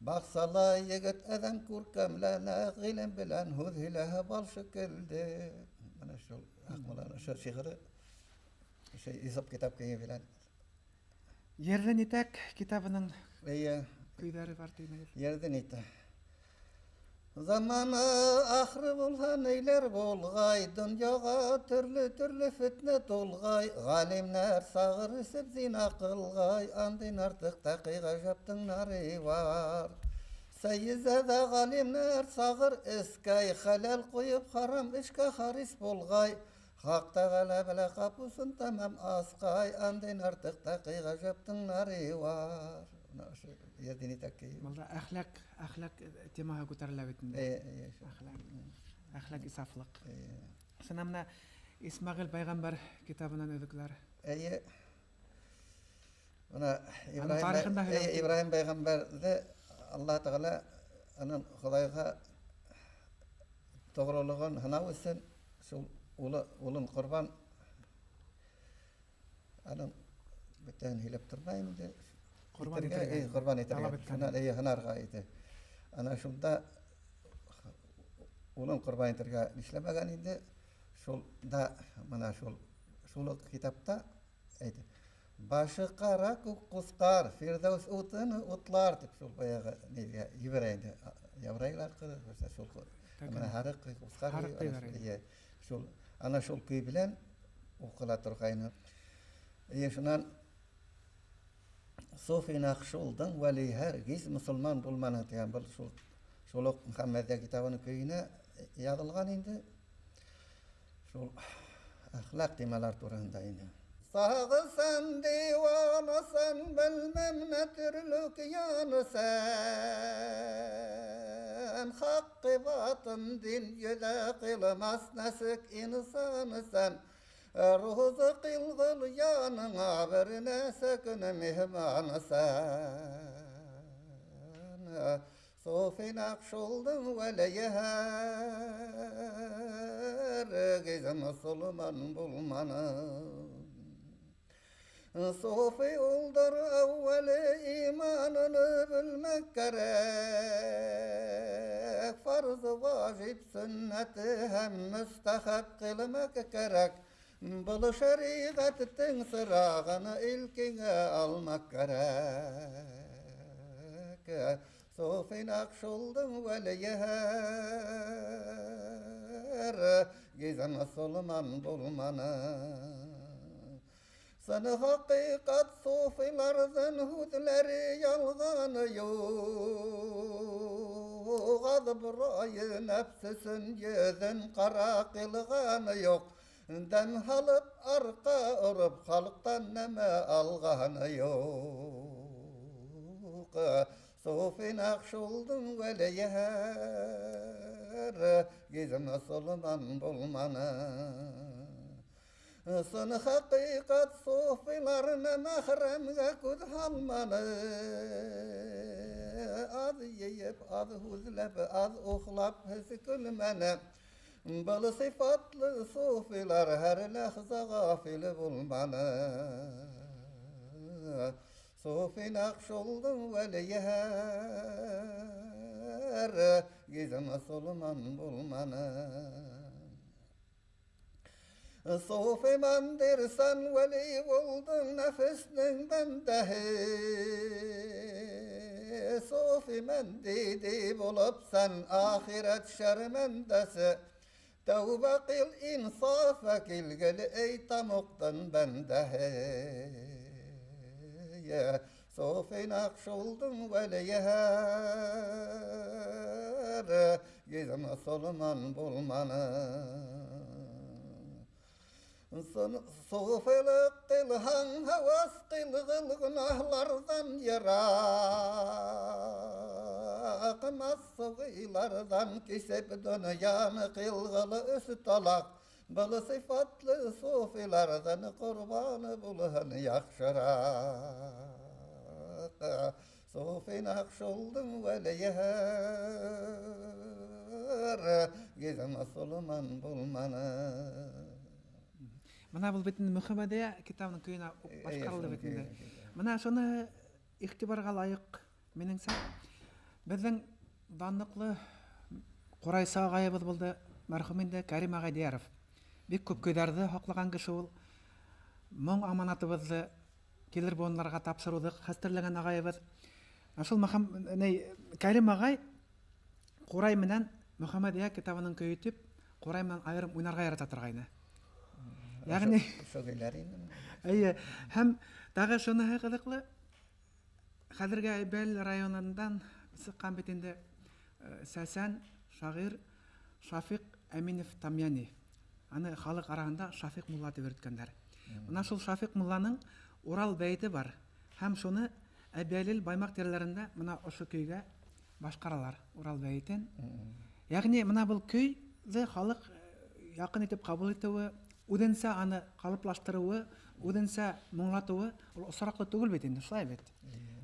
Баҡсала егет әҙәм күркәмләнә, ғилем белән һүҙ һөйләһә бал шикелде. Мына шул Аҡмулланың ошо шиғыры, ошо Йософ китап көйө белән. Ерҙән итәк китабының көйҙәре бар тинегеҙ. Ерҙән итәк. Заманы ахыры булһа нейләр булғай, донъяға төрлө-төрлө фетнә тулғай, ғалимнәр сағыр эсеп зина ҡылғай, андин артыҡ тәҡи ғәжәптең нары бар. Сәйезәҙә ғалимнәр сағыр эскәй, хәләл ҡуйып харам эшкә харис булғай, Хаҡ тәғәлә белә ҡапусын тамам асҡай, андин артыҡ тәҡи ғәжәптең нары бар. Ерҙән итәк көйө. Бында әхлаҡ темаһы күтәрелә бит инде. Әхлаҡ исафлыҡ. Шунан мына Исмәғил пайғамбар китабынан өҙөкләр. Эйе. Бына Ибраһим пайғамбарҙы Аллаһ Тәғәлә аның Хоҙайға тоғролоғон һынау өсөн шул улын ҡорбан аның бөтәһен һөйләп тормайым инде. Ҡорбан итергә. Ҡорбан итергә. Шунан һынарға итә. Ана шунда улын ҡорбан итергә нишләмәгән инде. Шул да мына шул уҡ китапта әйтә. Башы ҡара күк ҡусҡар, Фирҙәүс утын утлар тип шул баяғы нигә ебәрә инде. Ябрайыл арҡыры, шул мына һарыҡ ҡусҡар шул ана шул көй белән уҡыла торғайны. Шунан Суфи Нақшулдың вәли һәргиз мосолман булманы тигән был шул уҡ Мөхәммәдиә китабының көйөнә яҙылған инде. Шул әхлаҡ темалар тураһында инде. Сағысан диванасан белмәм нә төрлө янсан хаҡҡы батын дин йөҙә ҡылмаҫ нәсек инсансан Рузы ҡилғыл яныңа бер нәсә көн миһмансан Суфи Нақшулдың вәлейе һәргиз мосолман булманы. Суфи улдыр әүвәле иманını белмәк кәрәк, фарз важиб сөннәте һәм мөстәхәб ҡылмаҡ кәрәк. Был шәриғәттең сырағын илкеңә алмаҡ кәрәк. Суфи Нақшулдың вәлейе һәргиз мосолман булманы. Сын хақиқат суфиларҙың һүҙҙәре ялғаны юҡ, аҙбырайы нәфсесен йөҙөн ҡара ҡылғаны юҡ. Дәм һалып арҡа ороп халыҡтан нәмә алғаны юҡ. Суфи Нақшулдың вәлейе һәргиз мосолман булманы. Сын хақиқат суфиларына мәхрәмгә күҙ һалманы. Аҙ йыйып, аҙ һүҙләп, аҙ уҡлап һис көлмәне. Был сифатлы суфилар һәр ләхзә ғафил булманы. Суфи Нақшулдың вәлейе һәргиз мосолман булманы. Суфи мандирсан вәли булдың нәфеснең бәндәһе. Суфи мәндиде булып сан ахирәт шәрмәндәсе. Тәүбә ҡил инсафа килгел эй тамуҡтың бәндәһе. Суфи Нақшулдың вәлейе һәргиз мосолман булманы. Суфилыҡ ҡылһаң һәүәс ҡылғыл гонаһларҙан йыраҡ, мәсғиларҙан кисеп донъяны ҡылғыл өс талаҡ. Был сифатлы суфиларҙан ҡорбаны булһын яҡшыраҡ. Суфи Нақшулдың вәлейе һәргиз мосолман булманы. Мына был бит инде Мөхәммәдиә китабының көйөнә башҡарылды бит инде. Мына шуны иғтибарға лайыҡ минеңсә. Беҙҙең данлыҡлы ҡурайсы ағайыбыҙ булды, мәрхүм инде Кәрим ағай Дияров. Бик күп көйҙәрҙе һаҡлаған кеше ул. Моң аманатыбыҙҙы килер быуындарға тапшырыуҙы хәстәрләгән ағайыбыҙ. Шул Кәрим ағай ҡурай менән Мөхәммәдиә китабының көйө итеп, ҡурай менән айырым уйнарға ярата торғайны. Ягъни Әйе, һәм тағы шуныһы ҡыҙыҡлы, хәҙерге Әйбәл районынан сыҡҡан бит инде сәсән шағир Шафиҡ Әминев Тамъяни. Аны халыҡ араһында Шафиҡ мулла тип йөрөткәндәр. Мына шул Шафиҡ мулланың Урал бәйете бар. Һәм шуны Әбйәлил Баймаҡ тирәләрендә мына ошо көйгә башҡаралар Урал бәйетен. Ягъни мына был көйҙе халыҡ яҡын итеп ҡабул итеүе, үҙенсә аны ҡалыплаштырыуы, үҙенсә моңлатыуы ул осраҡлы түгел бит инде, шулай бит.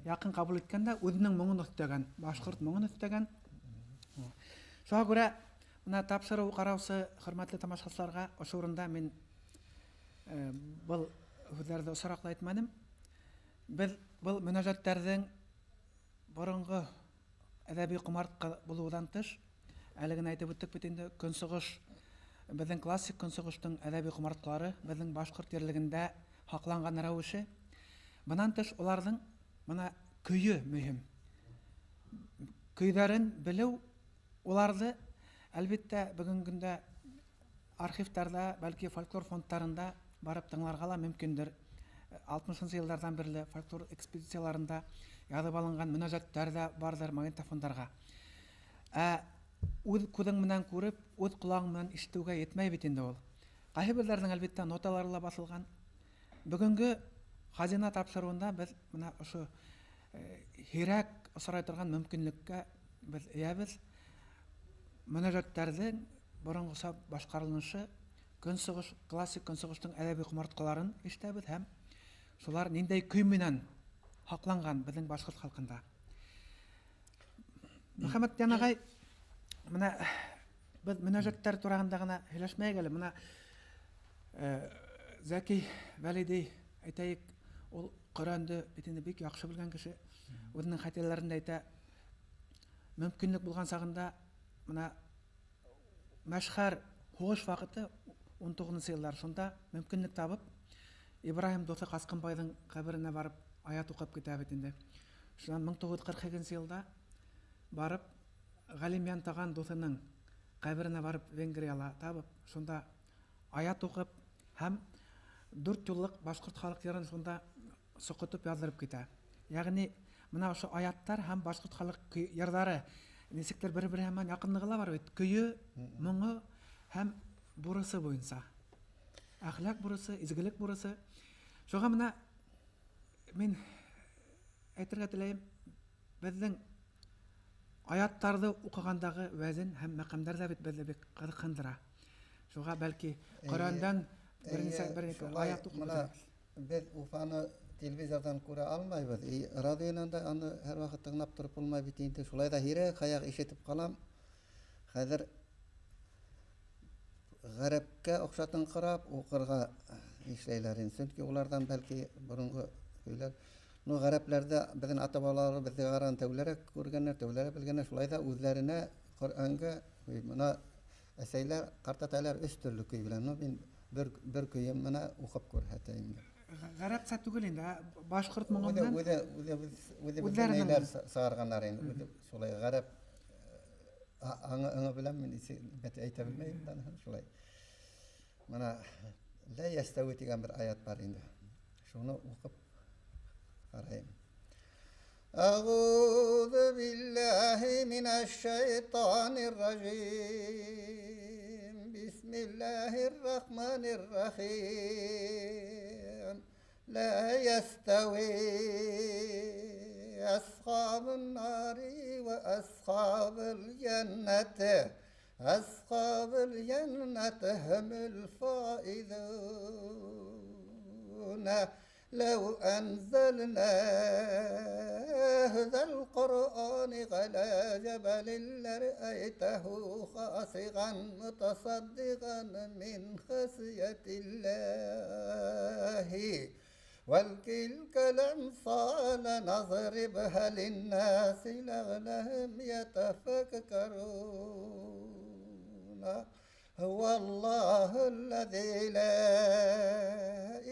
Яҡын ҡабул иткәндә үҙенең моңон өҫтәгән, башҡорт моңон өҫтәгән. Шуға күрә мына тапшырыу ҡараусы хөрмәтле тамашасыларға ошо урында мин был һүҙҙәрҙе осраҡлы әйтмәнем. Беҙ был мөнәжәттәрҙең боронғо әҙәби ҡомартҡы булыуҙан тыш, әле генә әйтеп үттек бит инде, көнсығыш, беҙҙең классик көнсығыштың әҙәби ҡомартҡылары беҙҙең башҡорт ерлегендә һаҡланған рәүеше. Бынан тыш уларҙың бына көйө мөһим. Көйҙәрен белеү, уларҙы әлбиттә бөгөнгө көндә архивтарҙа, бәлки фольклор фондтарында барып тыңларға ла мөмкиндер. 60-нсы йылдарҙан бирле фольклор экспедицияларында яҙып алынған мөнәжәттәр ҙә барҙыр магнитофондарға. Ә үҙ күҙең менән күреп, үҙ ҡолағың менән ишетеүгә етмәй бит инде ул. Ҡайһы берҙәренең әлбиттә ноталары ла баҫылған. Бөгөнгө хазина тапшырыуында беҙ бына ошо һирәк осрай торған мөмкинлеккә беҙ эйәбеҙ. Мөнәжәттәрҙең боронғоса башҡарылышы, көнсығыш, классик көнсығыштың әҙәби ҡомартҡыларын ишетәбеҙ һәм шулар ниндәй көй менән һаҡланған беҙҙең башҡорт халҡында. Мөхәммәтйән ағай, бына беҙ мөнәжәттәр тураһында ғына һөйләшмәйек әле. Бына Зәки Вәлиди, әйтәйек, ул Ҡөрьәнде бит инде бик яҡшы белгән кеше. Үҙенең хәтирәләрендә әйтә, мөмкинлек булған сағында бына мәшһәр һуғыш ваҡыты 19-нсы йылдар, шунда мөмкинлек табып Ибраһим дуҫы Ҡасҡынбайҙың ҡәберенә барып аят уҡып китә бит инде. Шунан 1942 йылда барып Ғәлимйән Таған дуҫының ҡәберенә барып Венгрияла табып, шунда аят уҡып һәм 4 юллыҡ башҡорт халыҡ йырын шунда соҡотоп яҙҙырып китә. Йәғни бына ошо аяттар һәм башҡорт халыҡ йырҙары нисектер бер-береһе менән яҡынлығы ла бар бит. Көйө, моңо һәм бурысы буйынса. Әхлаҡ бурысы, изгелек бурысы. Шуға бына мин әйтергә теләйем, беҙҙең аяттарҙы уҡығандағы вәзен һәм мәҡәмдәр ҙә бит беҙҙе бик ҡыҙыҡһындыра. Шуға бәлки Ҡөрьәндән бер аят уҡып үтәбеҙ. Беҙ Уфаны телевизорҙан күрә алмайбыҙ. Радионан да аны һәр ваҡыт тыңлап тороп булмай бит инде. Шулай ҙа һирәк һаяҡ ишетеп ҡалам. Хәҙер ғәрәпкә оҡшатыңҡырап уҡырға эшләйләр инде. Сөнки уларҙан бәлки боронғо көйләр. Ну, ғәрәпләрҙә беҙҙең ата-бабалары беҙгә ҡараған тәүләрәк күргәндәр, тәүләрәк белгәндәр. Шулай ҙа үҙҙәренә Ҡөрьәнгә бына әсәйләр, ҡартатайлар өс төрлө көй белә. Ну, мин бер көйөм менән уҡып күрһәтәйем. Ғәрәпсә түгел инде, башҡорт моңо менән. Үҙе нәйләр сығарғандар инде. Үҙе шулай ғәрәп аңы белән мин әйтә белмәйем дә, шулай. Бына лә йәстәүи тигән бер аят бар инде. Шуны уҡып ҡарайым. أعوذ بالله من الشيطان الرجيم. بسم الله الرحمن الرحيم. لا يستوي أصحاب النار وأصحاب الجنة، أصحاب الجنة هم الفائزون. لو أنزلنا هذا القرآن على جبل لرأيته خاشعا متصدعا من خشية الله. وتلك الأمثال نضربها للناس لعلهم يتفكرون. هو الله الذي لا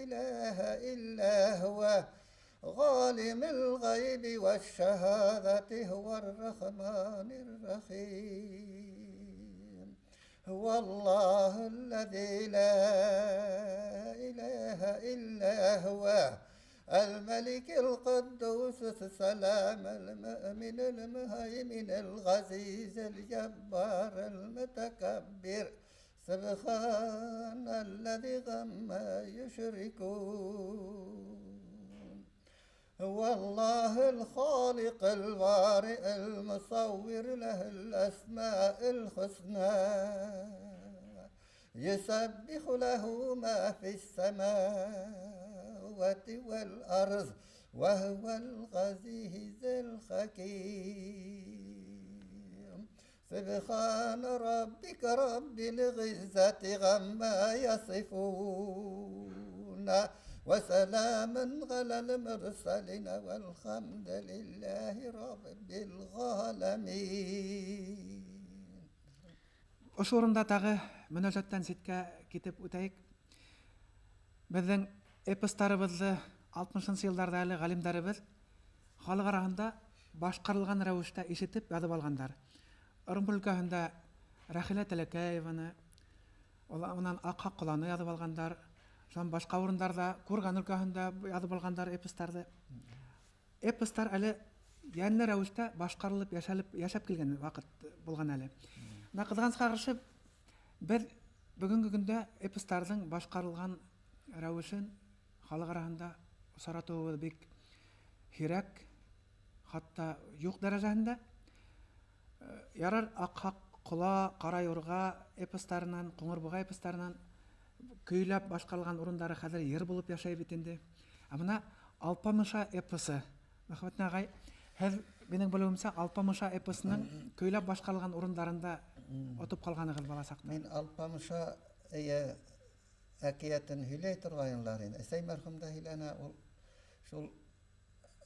إله إلا هو عالم الغيب والشهادة هو الرحمن الرحيم. هو الله الذي لا إله إلا هو الملك القدوس السلام المؤمن المهيمن العزيز الجبار المتكبر. سبحان الذي عما يشركون. هو الله الخالق البارئ المصور له الأسماء الحسنى يسبح له ما في السماوات والأرض وهو العزيز الحكيم. سبحان ربك رب العزة عما يصفون وسلام على المرسلين والحمد لله رب العالمين. Ошо урында тағы мөнәжәттән ситкә китеп үтәйек. Беҙҙең эпостарыбыҙҙы 60-нсы йылдарҙа әле ғалимдарыбыҙ халыҡ араһында башҡарылған рәүештә ишетеп яҙып алғандар. Ырымбур өлкәһендә Рәхилә Тәләкәеваны, унан Аҡһаҡ Ҡоланы яҙып алғандар. Шунан башҡа урындарҙа, Курган өлкәһендә яҙып алғандар эпостарҙы. Эпостар әле йәнле рәүештә башҡарылып, йәшәп килгән ваҡыт булған әле. Бына ҡыҙғанысҡа ҡаршы, беҙ бөгөнгө көндә эпостарҙың башҡарылған рәүешен халыҡ араһында осратыуыбыҙ бик һирәк, хатта юҡ дәрәжәһендә. Ярар, Аҡһаҡ Ҡола, Ҡара Юрға эпостарынан, Ҡуңыр Буға эпостарынан көйләп башҡарылған урындары хәҙер йыр булып йәшәй бит инде. Ә бына Алпамыша эпосы, Мөхәммәтйән ағай, һеҙ минең белеүемсә Алпамыша эпосының көйләп башҡарылған урындарында отоп ҡалғанығыҙ бала саҡта. Мин Алпамыша әкиәтен һөйләй торғайнылар инде. Әсәй мәрхүм дә һөйләнә, ул шул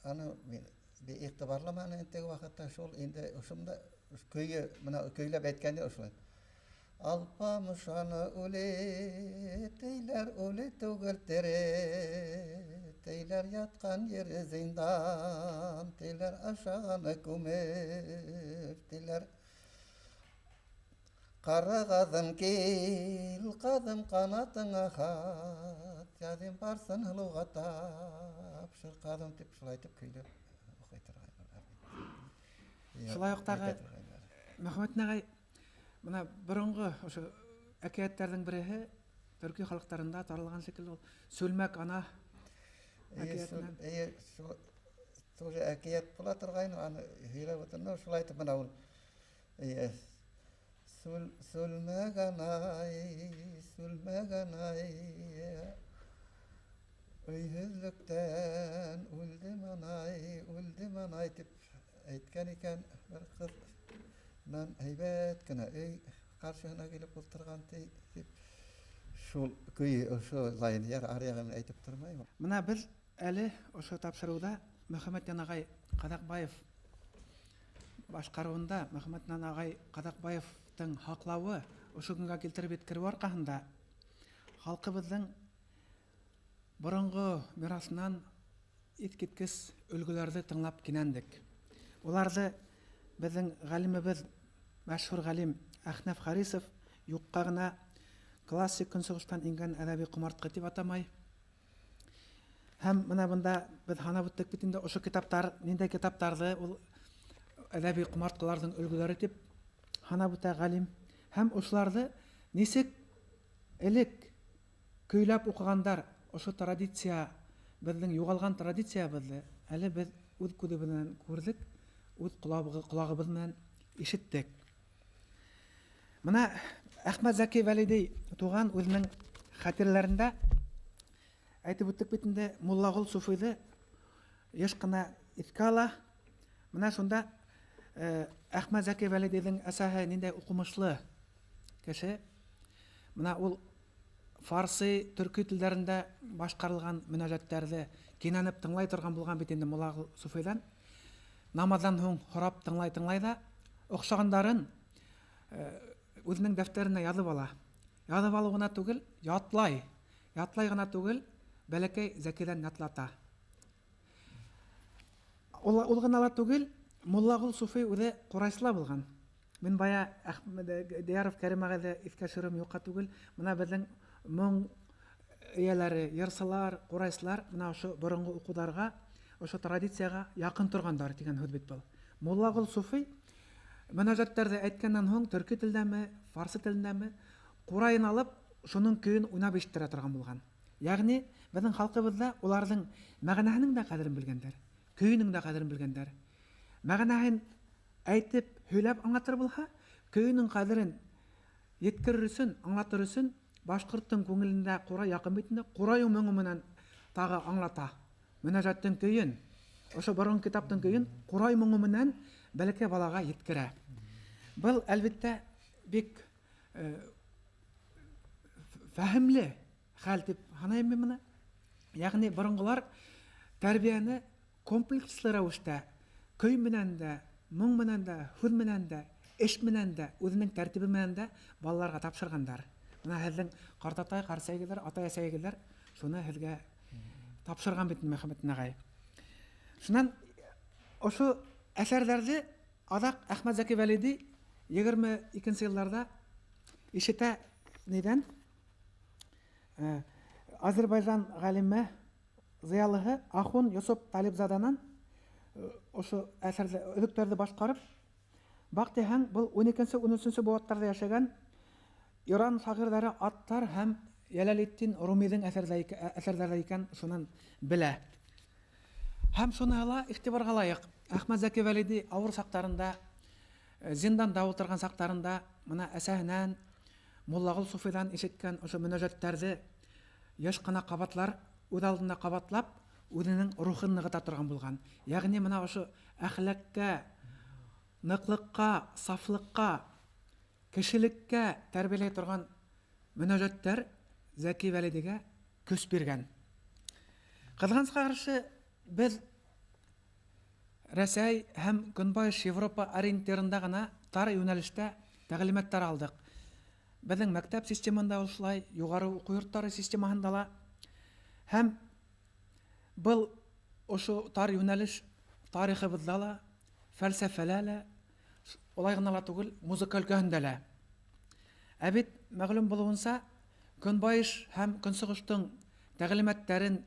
аны мин бик иғтибарламаны теге ваҡытта, шул инде ошонда көйө бына көйләп әйткәндә ошолай. Алпамышаны үле тейләр, үле түгел тере, тейләр ятҡан ере зиндан, тейләр ашағаны күмеп, тейләр Ҡара ҡаҙым кил, ҡаҙым ҡанатыңа хат, яҙым барсын һылыуға тапшыр ҡаҙым тип шулай итеп көйләп уҡый торғайнылар. Шулай уҡ тағы Мөхәммәтйән ағай, бына боронғо ошо әкиәттәрҙең береһе төрки халыҡтарында таралған шикелле ул Сүлмәк ана әкиәтенән. Эйе, шул әкиәт була торғайны, аны һөйләп ултырҙым, шулай итеп бына ул, эйе, Сүлмәк анай, сүлмәк анай, өйһөҙлөктән үлдем анай, үлдем анай тип әйткән икән бер ҡыҙ. Менән һәйбәт кенә өй ҡаршыһына килеп ултырған тип шул көй ошо лайын яр аръяғы менән әйтеп тормайым. Бына беҙ әле ошо тапшырыуҙа Мөхәммәтйән ағай Ҡаҙаҡбаев башҡарыуында Мөхәммәтйән ағай Ҡаҙаҡбаевтың һаҡлауы ошо көнгә килтереп еткереү арҡаһында халҡыбыҙҙың боронғо мираҫынан иҫ киткес өлгөләрҙе тыңлап кинәндек. Уларҙы беҙҙең ғалимыбыҙ, мәшһүр ғалим Әхнәф Харисов юҡҡа ғына классик көнсығыштан ингән әҙәби ҡомартҡы тип атамай. Һәм бына бында беҙ һанап үттек бит инде ошо китаптар, ниндәй китаптарҙы ул әҙәби ҡомартҡыларҙың өлгөләре тип һанап үтә ғалим. Һәм ошоларҙы нисек элек көйләп уҡығандар, ошо традиция, беҙҙең юғалған традициябыҙҙы әле беҙ үҙ күҙебеҙ менән күрҙек, үҙ ҡолағыбыҙ менән ишеттек. Бына Әхмәт Зәки Вәлиди туған үҙенең хәтирәләрендә әйтеп үттек бит инде, Муллағол Суфыйҙы йыш ҡына иҫкә ала. Бына шунда Әхмәт Зәки Вәлидиҙең әсәһе ниндәй уҡымышлы кеше. Бына ул фарсы, төрки телдәрендә башҡарылған мөнәжәттәрҙе кинәнеп тыңлай торған булған бит инде Муллағол Суфыйҙан. Намаҙҙан һуң һорап тыңлай-тыңлай ҙа оҡшағандарын үҙенең дәфтәренә яҙып ала. Яҙып алыу ғына түгел, ятлай. Ятлай ғына түгел, бәләкәй Зәкиҙән ятлата. Ул ғына ла түгел, Муллағол Суфый үҙе ҡурайсыла булған. Мин бая Әхмәт Дияров Кәрим ағайҙы иҫкә төшөрөм юҡҡа түгел. Бына беҙҙең моң эйәләре, йырсылар, ҡурайсылар бына ошо боронғо уҡыуҙарға, ошо традицияға яҡын торғандар тигән һүҙ бит был. Муллағол Суфый мөнәжәттәрҙе әйткәндән һуң төрки телдәме, фарсы телендәме ҡурайын алып, шуның көйөн уйнап ишеттерә торған булған. Йәғни беҙҙең халҡыбыҙҙа уларҙың мәғәнәһенең дә ҡәҙерен белгәндәр, көйөнөң дә ҡәҙерен белгәндәр. Мәғәнәһен әйтеп, һөйләп аңлатыр булһа, көйөнөң ҡәҙерен еткерер өсөн, аңлатыр өсөн башҡорттоң күңелендә ҡурай яҡын бит инде, ҡурай моңо менән тағы аңлата. Мөнәжәттең көйөн, ошо борон китаптың көйөн ҡурай моңо менән бәләкәй балаға еткерә. Был әлбиттә бик фәһемле хәл тип һанайым мин быны. Ягъни борынғылар тәрбиәне комплекслы рәүештә көй менән дә, моң менән дә, һүҙ менән дә, эш менән дә, үҙенең тәртибе менән дә балаларға тапшырғандар. Бына һеҙҙең ҡартатай, ҡарсәйгеләр, атай-әсәйгеләр шуны һеҙгә тапшырған бит Мөхәммәтдин ағай. Шунан ошо әҫәрҙәрҙе аҙаҡ Әхмәт Зәки Вәлиди 22 йылдарҙа ишетә ниҙән? Азербайжан ғалиме зыялыһы Ахун Йосоп Талибзаданан ошо әҫәрҙе, өҙөктәрҙе башҡарып, баҡтиһәң, был 12-13 быуаттарҙа йәшәгән Иран шағирҙары Аттар һәм Йәләлетдин Румиҙың әҫәрҙәре икән, шунан белә. Һәм шуныһы ла иғтибарға лайыҡ. Әхмәт Зәки Вәлиди ауыр саҡтарында, зинданда ултырған саҡтарында бына әсәһенән, Муллағол Суфиҙан ишеткән ошо мөнәжәттәрҙе йыш ҡына ҡабатлар, үҙ алдына ҡабатлап, үҙенең рухын нығыта торған булған. Йәғни бына ошо әхләккә, ныҡлыҡҡа, сафлыҡҡа, кешелеккә тәрбиәләй торған мөнәжәттәр Зәки Вәлидигә көс биргән. Ҡыҙғанысҡа ҡаршы, беҙ Рәсәй һәм Көнбайыш Европа ориентирында ғына тар йүнәлештә тәғлимәттәр алдыҡ. Беҙҙең мәктәп системаһында ошолай, юғары уҡыу йорттары системаһында ла. Һәм был ошо тар йүнәлеш тарихыбыҙҙа ла, фәлсәфәлә лә, улай ғына ла түгел, музыка өлкәһендә лә. Ә бит мәғлүм булыуынса, Көнбайыш һәм Көнсығыштың тәғлимәттәрен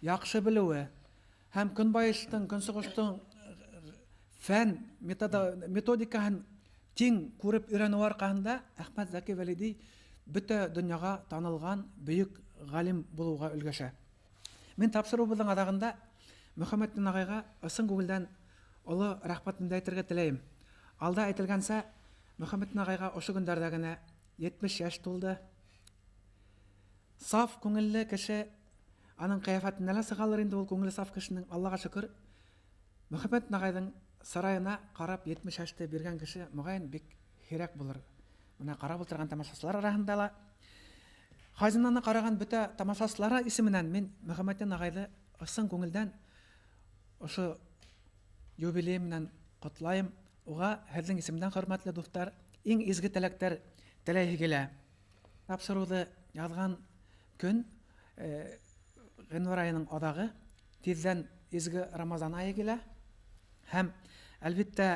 яҡшы белеүе һәм Көнбайыштың, Көнсығыштың фән методикаһын тиң күреп өйрәнеү арҡаһында Әхмәт Зәки Вәлиди бөтә донъяға танылған бөйөк ғалим булыуға өлгәшә. Мин тапшырыуыбыҙҙың аҙағында Мөхәммәтдин ағайға ысын күңелдән оло рәхмәтемде әйтергә теләйем. Алда әйтелгәнсә, Мөхәммәтдин ағайға ошо көндәрҙә генә 70 йәш тулды. Саф күңелле кеше, аның ҡиәфәтенә лә сығалыр инде ул күңеле саф кешенең, Аллаға шөкөр. Мөхәммәтдин ағайҙың сарайына ҡарап 70 йәште биргән кеше моғайын бик һирәк булыр. Бына ҡарап ултырған тамашасылар араһында ла Хазинаны ҡараған бөтә тамашасылар исеменән мин Мөхәммәтдин ағайҙы ысын күңелдән ошо юбилей менән ҡотлайым. Уға һеҙҙең исемдән, хөрмәтле дуҫтар, иң изге теләктәр теләйһе килә. Тапшырыуҙы яҙған көн ғинвар айының аҙағы, тиҙҙән изге Рамазан айы килә. Һәм әлбиттә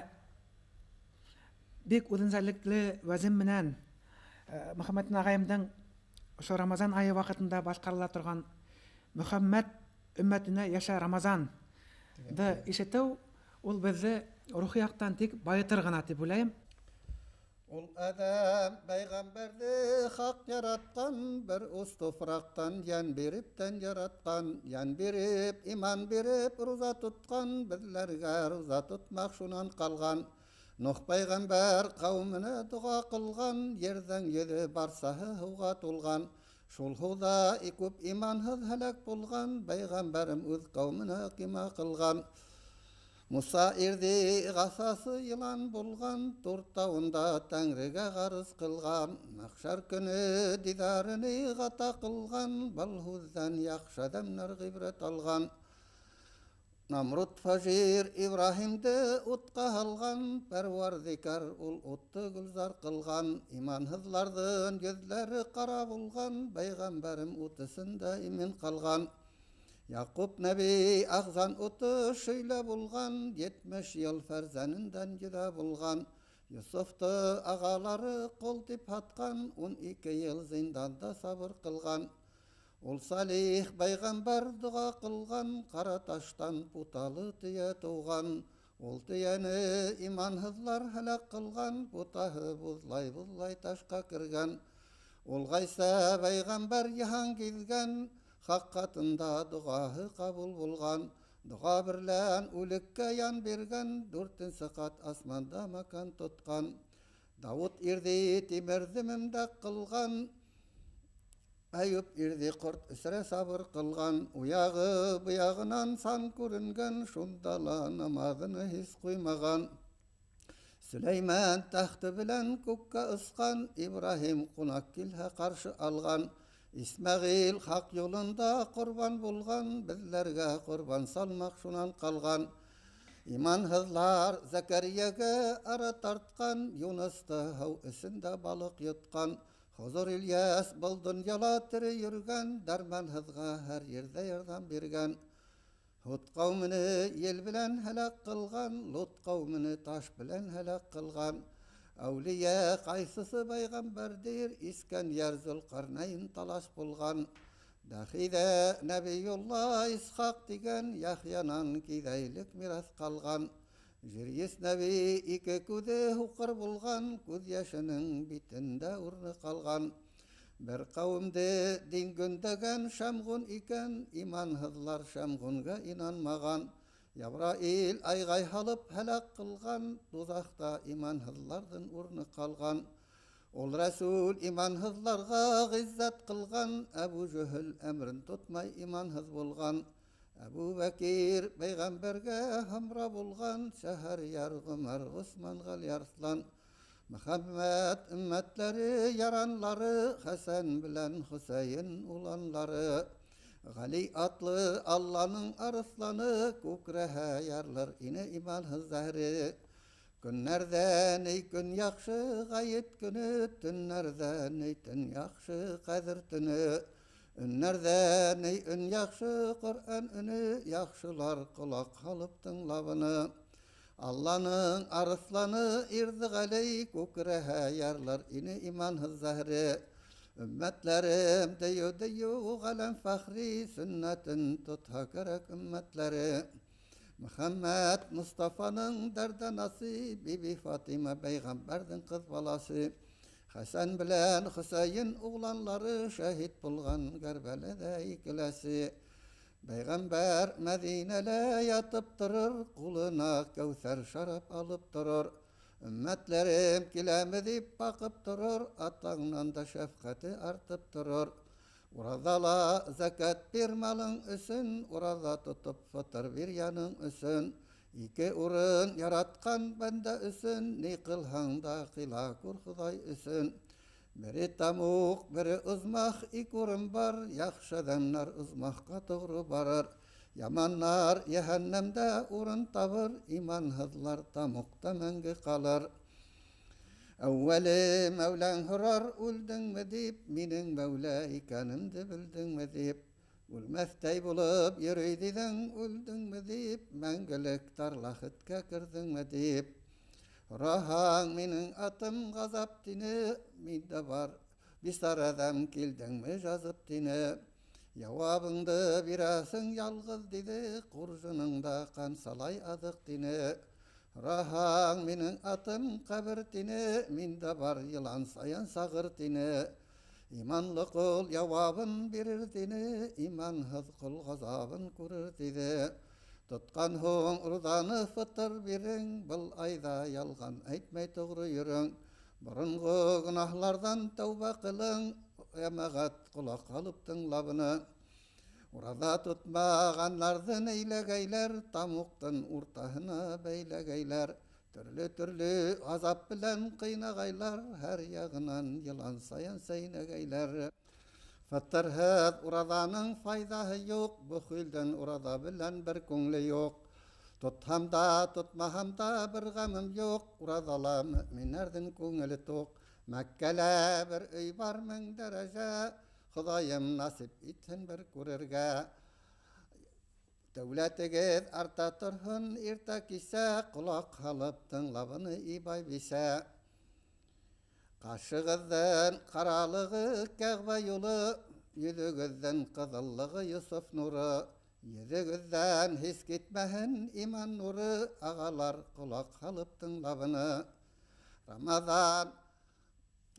бик үҙенсәлекле вәзем менән Мөхәммәтдин ағайымдың ошо Рамазан айы ваҡытында башҡарыла торған Мөхәммәт өммәтенә йәшә Рамазан ды ишетеү ул беҙҙе рухи яҡтан тик байытыр ғына тип уйлайым. Ул Әҙәм пәйғәмбәрҙе хаҡ яратҡан, бер ус туфраҡтан йән биреп тән яратҡан, йән биреп, иман биреп, руза тотҡан, беҙләргә руза тотмаҡ шунан ҡалған. Нух пәйғәмбәр ҡәүеменә доға ҡылған, ерҙең йөҙө барсаһы һыуға тулған. Шул һыуҙа күп иманһыҙ һәләк булған, пәйғәмбәрем үҙ ҡәүеменә ҡима ҡылған. Муса ирҙе ғасасы йылан булған, Тур тауында тәңрегә ғарыз ҡылған, мәхшәр көнө дидарыны ғата ҡылған, был һүҙҙән яҡшы әҙәмдәр ғибрәт алған. Намруд фажир Ибраһимде утҡа һалған, Пәрвәрдикәр ул утты гөлзар ҡылған, иманһыҙларҙың йөҙҙәре ҡара булған, пәйғәмбәрем ут эсендә имен ҡалған. Яҡуп нәби ағзан уты шөйлә булған, 70 йыл фәрзәнендән йөҙә булған. Йософто ағалары ҡол тип һатҡан, 12 йыл зинданда сабыр ҡылған. Ул Салих пәйғәмбәр доға ҡылған, ҡара таштан путалы төйә тыуған. Ул төйәне иманһыҙлар һәләк ҡылған, путаһы буҙлай-буҙлай ташҡа кергән. Ул Ғайса пәйғәмбәр йыһан гиҙгән, хаҡ ҡатында доғаһы ҡабул булған. Доға берлән үлеккә ян биргән, 4-нсе ҡат асманда мәкән тотҡан. Дауыт ирҙе тимерҙе мемдәк ҡылған, Әйүп ирҙе ҡорт эсерә сабыр ҡылған. Уяғы быяғынан сан күренгән, шунда ла намаҙыны һис ҡуймаған. Сөләймән тәхте белән күккә осҡан, Ибраһим ҡунаҡ килһә ҡаршы алған. Исмәғил хаҡ юлында ҡорбан булған, беҙләргә ҡорбан салмаҡ шунан ҡалған. Иманһыҙлар Зәкәрийәгә ара тартҡан, Юнысты һыу эсендә балыҡ йотҡан. Хозур Ильяс был донъяла тере йөрөгән, дәрмәнһыҙға һәр ерҙә ярҙам биргән. Һут ҡәүмене ел белән һәләк ҡылған, Лут ҡәүмене таш белән һәләк ҡылған. Әүлиә ҡайсысы пәйғәмбәрҙер, Искәндәр Зөлҡәрнәйн талаш булған. Дәхиҙә Нәбиулла Исхаҡ тигән, Яхъянан киҙәйлек мираҫ ҡалған. Жирйес нәби ике күҙе һуҡыр булған, күҙ йәшенең битендә урыны ҡалған. Бер ҡәүемде дин көндәгән Шәмғун икән, иманһыҙлар Шәмғунгә инанмаған. Ябраил айғай һалып һәләк ҡылған, туҙаҡта иманһыҙларҙың урыны ҡалған. Ул Рәсүл иманһыҙларға ғиззәт ҡылған, Әбү Жөһөл әмрен тотмай иманһыҙ булған. Әбү Бәкир пәйғәмбәргә һамра булған, Шәһәрйәр Ғүмәр Ғосман Ғәли Арыҫлан. Мөхәммәт өммәтләре яранлары, Хәсән белән Хөсәйен уланлары. Ғәли атлы Алланың арыҫланы, күкрәһә ярлыр ине иманһыҙ зәһре. Көннәрҙә ни көн яҡшы ғәйет көнө, төннәрҙә ни төн яҡшы ҡәҙер төнө. Өннәрҙә ни өн яҡшы Ҡөрьән өнө, яҡшылар ҡолаҡ һалып тыңлабыны. Алланың арыҫланы ирҙе Ғәли, күкрәһә ярлыр ине иманһыҙ зәһре. Өммәтләрем дейеү дейеү ғәләм фәхри, сөннәтен тотһа кәрәк өммәтләре. Мөхәммәт Мостафаның дәрдәнасы, Биби Фатима пәйғәмбәрҙең ҡыҙ баласы. Хәсән белән Хөсәйен уғланлары шәһит булған Кәрбәләҙә икеләсе. Пәйғәмбәр Мәҙинәлә ятып торор, ҡулына кәүҫәр шарап алып торор. Өммәтләрем киләме тип баҡып торор, атаңнан да шәфҡәте артып торор. Ураҙала зәкәт бир малың өсөн, ураҙа тотоп фытыр бир яның өсөн. Ике урын яратҡан бәндә өсөн, ни ҡылһаң да ҡыла күр Хоҙай өсөн. Бере тамуҡ, бере оҙмах, ике урын бар, яҡшы әҙәмдәр оҙмахҡа тоғро барыр. Яманнар йәһәннәмдә урын табыр, иманһыҙлар тамуҡта мәңге ҡалыр. Әүәле Мәүләң һорар, үлдеңме тип, минең Мәүлә икәнемде белдеңме тип. Үлмәҫтәй булып йөрөй тиҙең, үлдеңме тип, мәңгелек тарлахеткә керҙеңме тип. Һораһаң, минең атым ғазап тине, миндә бар бисара әҙәм килдеңме жазып тине. Яуабыңды бирәсең ялғыҙ тиҙе, ҡуржыныңда ҡансалай аҙыҡ тине. Һораһаң, минең атым ҡәбер тине, миндә бар йылан саян сағыр тине. Иманлы ҡол яуабын бирер тине, иманһыҙ ҡол ғазабын күрер тиҙе. Тотҡан һуң урҙаны фытыр бирең, был айҙа ялған әйтмәй тоғро йөрөң. Боронғо гонаһларҙан тәүбә ҡылың, йәмәғәт ҡолаҡ һалып тыңлабыны. Ураҙа тотмағанларҙы нәйләгәйләр, тамуҡтың уртаһына бәйләгәйләр. Төрлө-төрлө ғазап белән ҡыйнағайлар, һәр яғынан йылан сайын сәйнәгәйләр. Фытырһыҙ ураҙаның файҙаһы юҡ, бөхилдән ураҙа белән бер күңле юҡ. Тотһам да, тотмаһам да бер ғәмем юҡ, ураҙала мөминдәрҙең күңеле туҡ. Мәккәлә бер өй бар мең дәрәжә, Хоҙайым насип итһен бер күрергә. Дәүләтегеҙ арта торһон иртә кисә, ҡолаҡ һалып тыңлабыны ибай бисә. Ҡашығыҙҙың ҡаралығы Кәғбә юлы, йөҙөгөҙҙөң ҡыҙыллығы Йософ нуры. Йөҙөгөҙҙән һис китмәһен иман нуры, ағалар ҡолаҡ һалып тыңлабыны. Рамаҙан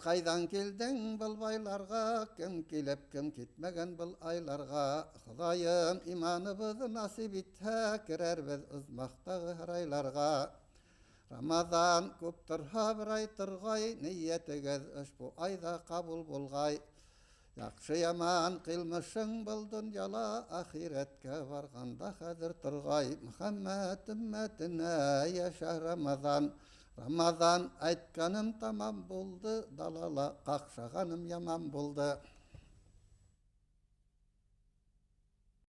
ҡайҙан килдең был байларға, кем килеп, кем китмәгән был айларға. Хоҙайым иманыбыҙ насип итһә, керәрбеҙ оҙмаҡтағы һарайларға. Рамаҙан күп торһа бер ай торғай, ниәтегеҙ ошбу айҙа ҡабул булғай. Яҡшы яман ҡылмышың был донъяла, ахирәткә барғанда хәҙер торғай. Мөхәммәт өммәтенә йәшә Рамаҙан. Рамаҙан әйткәнем тамам булды, далала ҡаҡшағаным яман булды.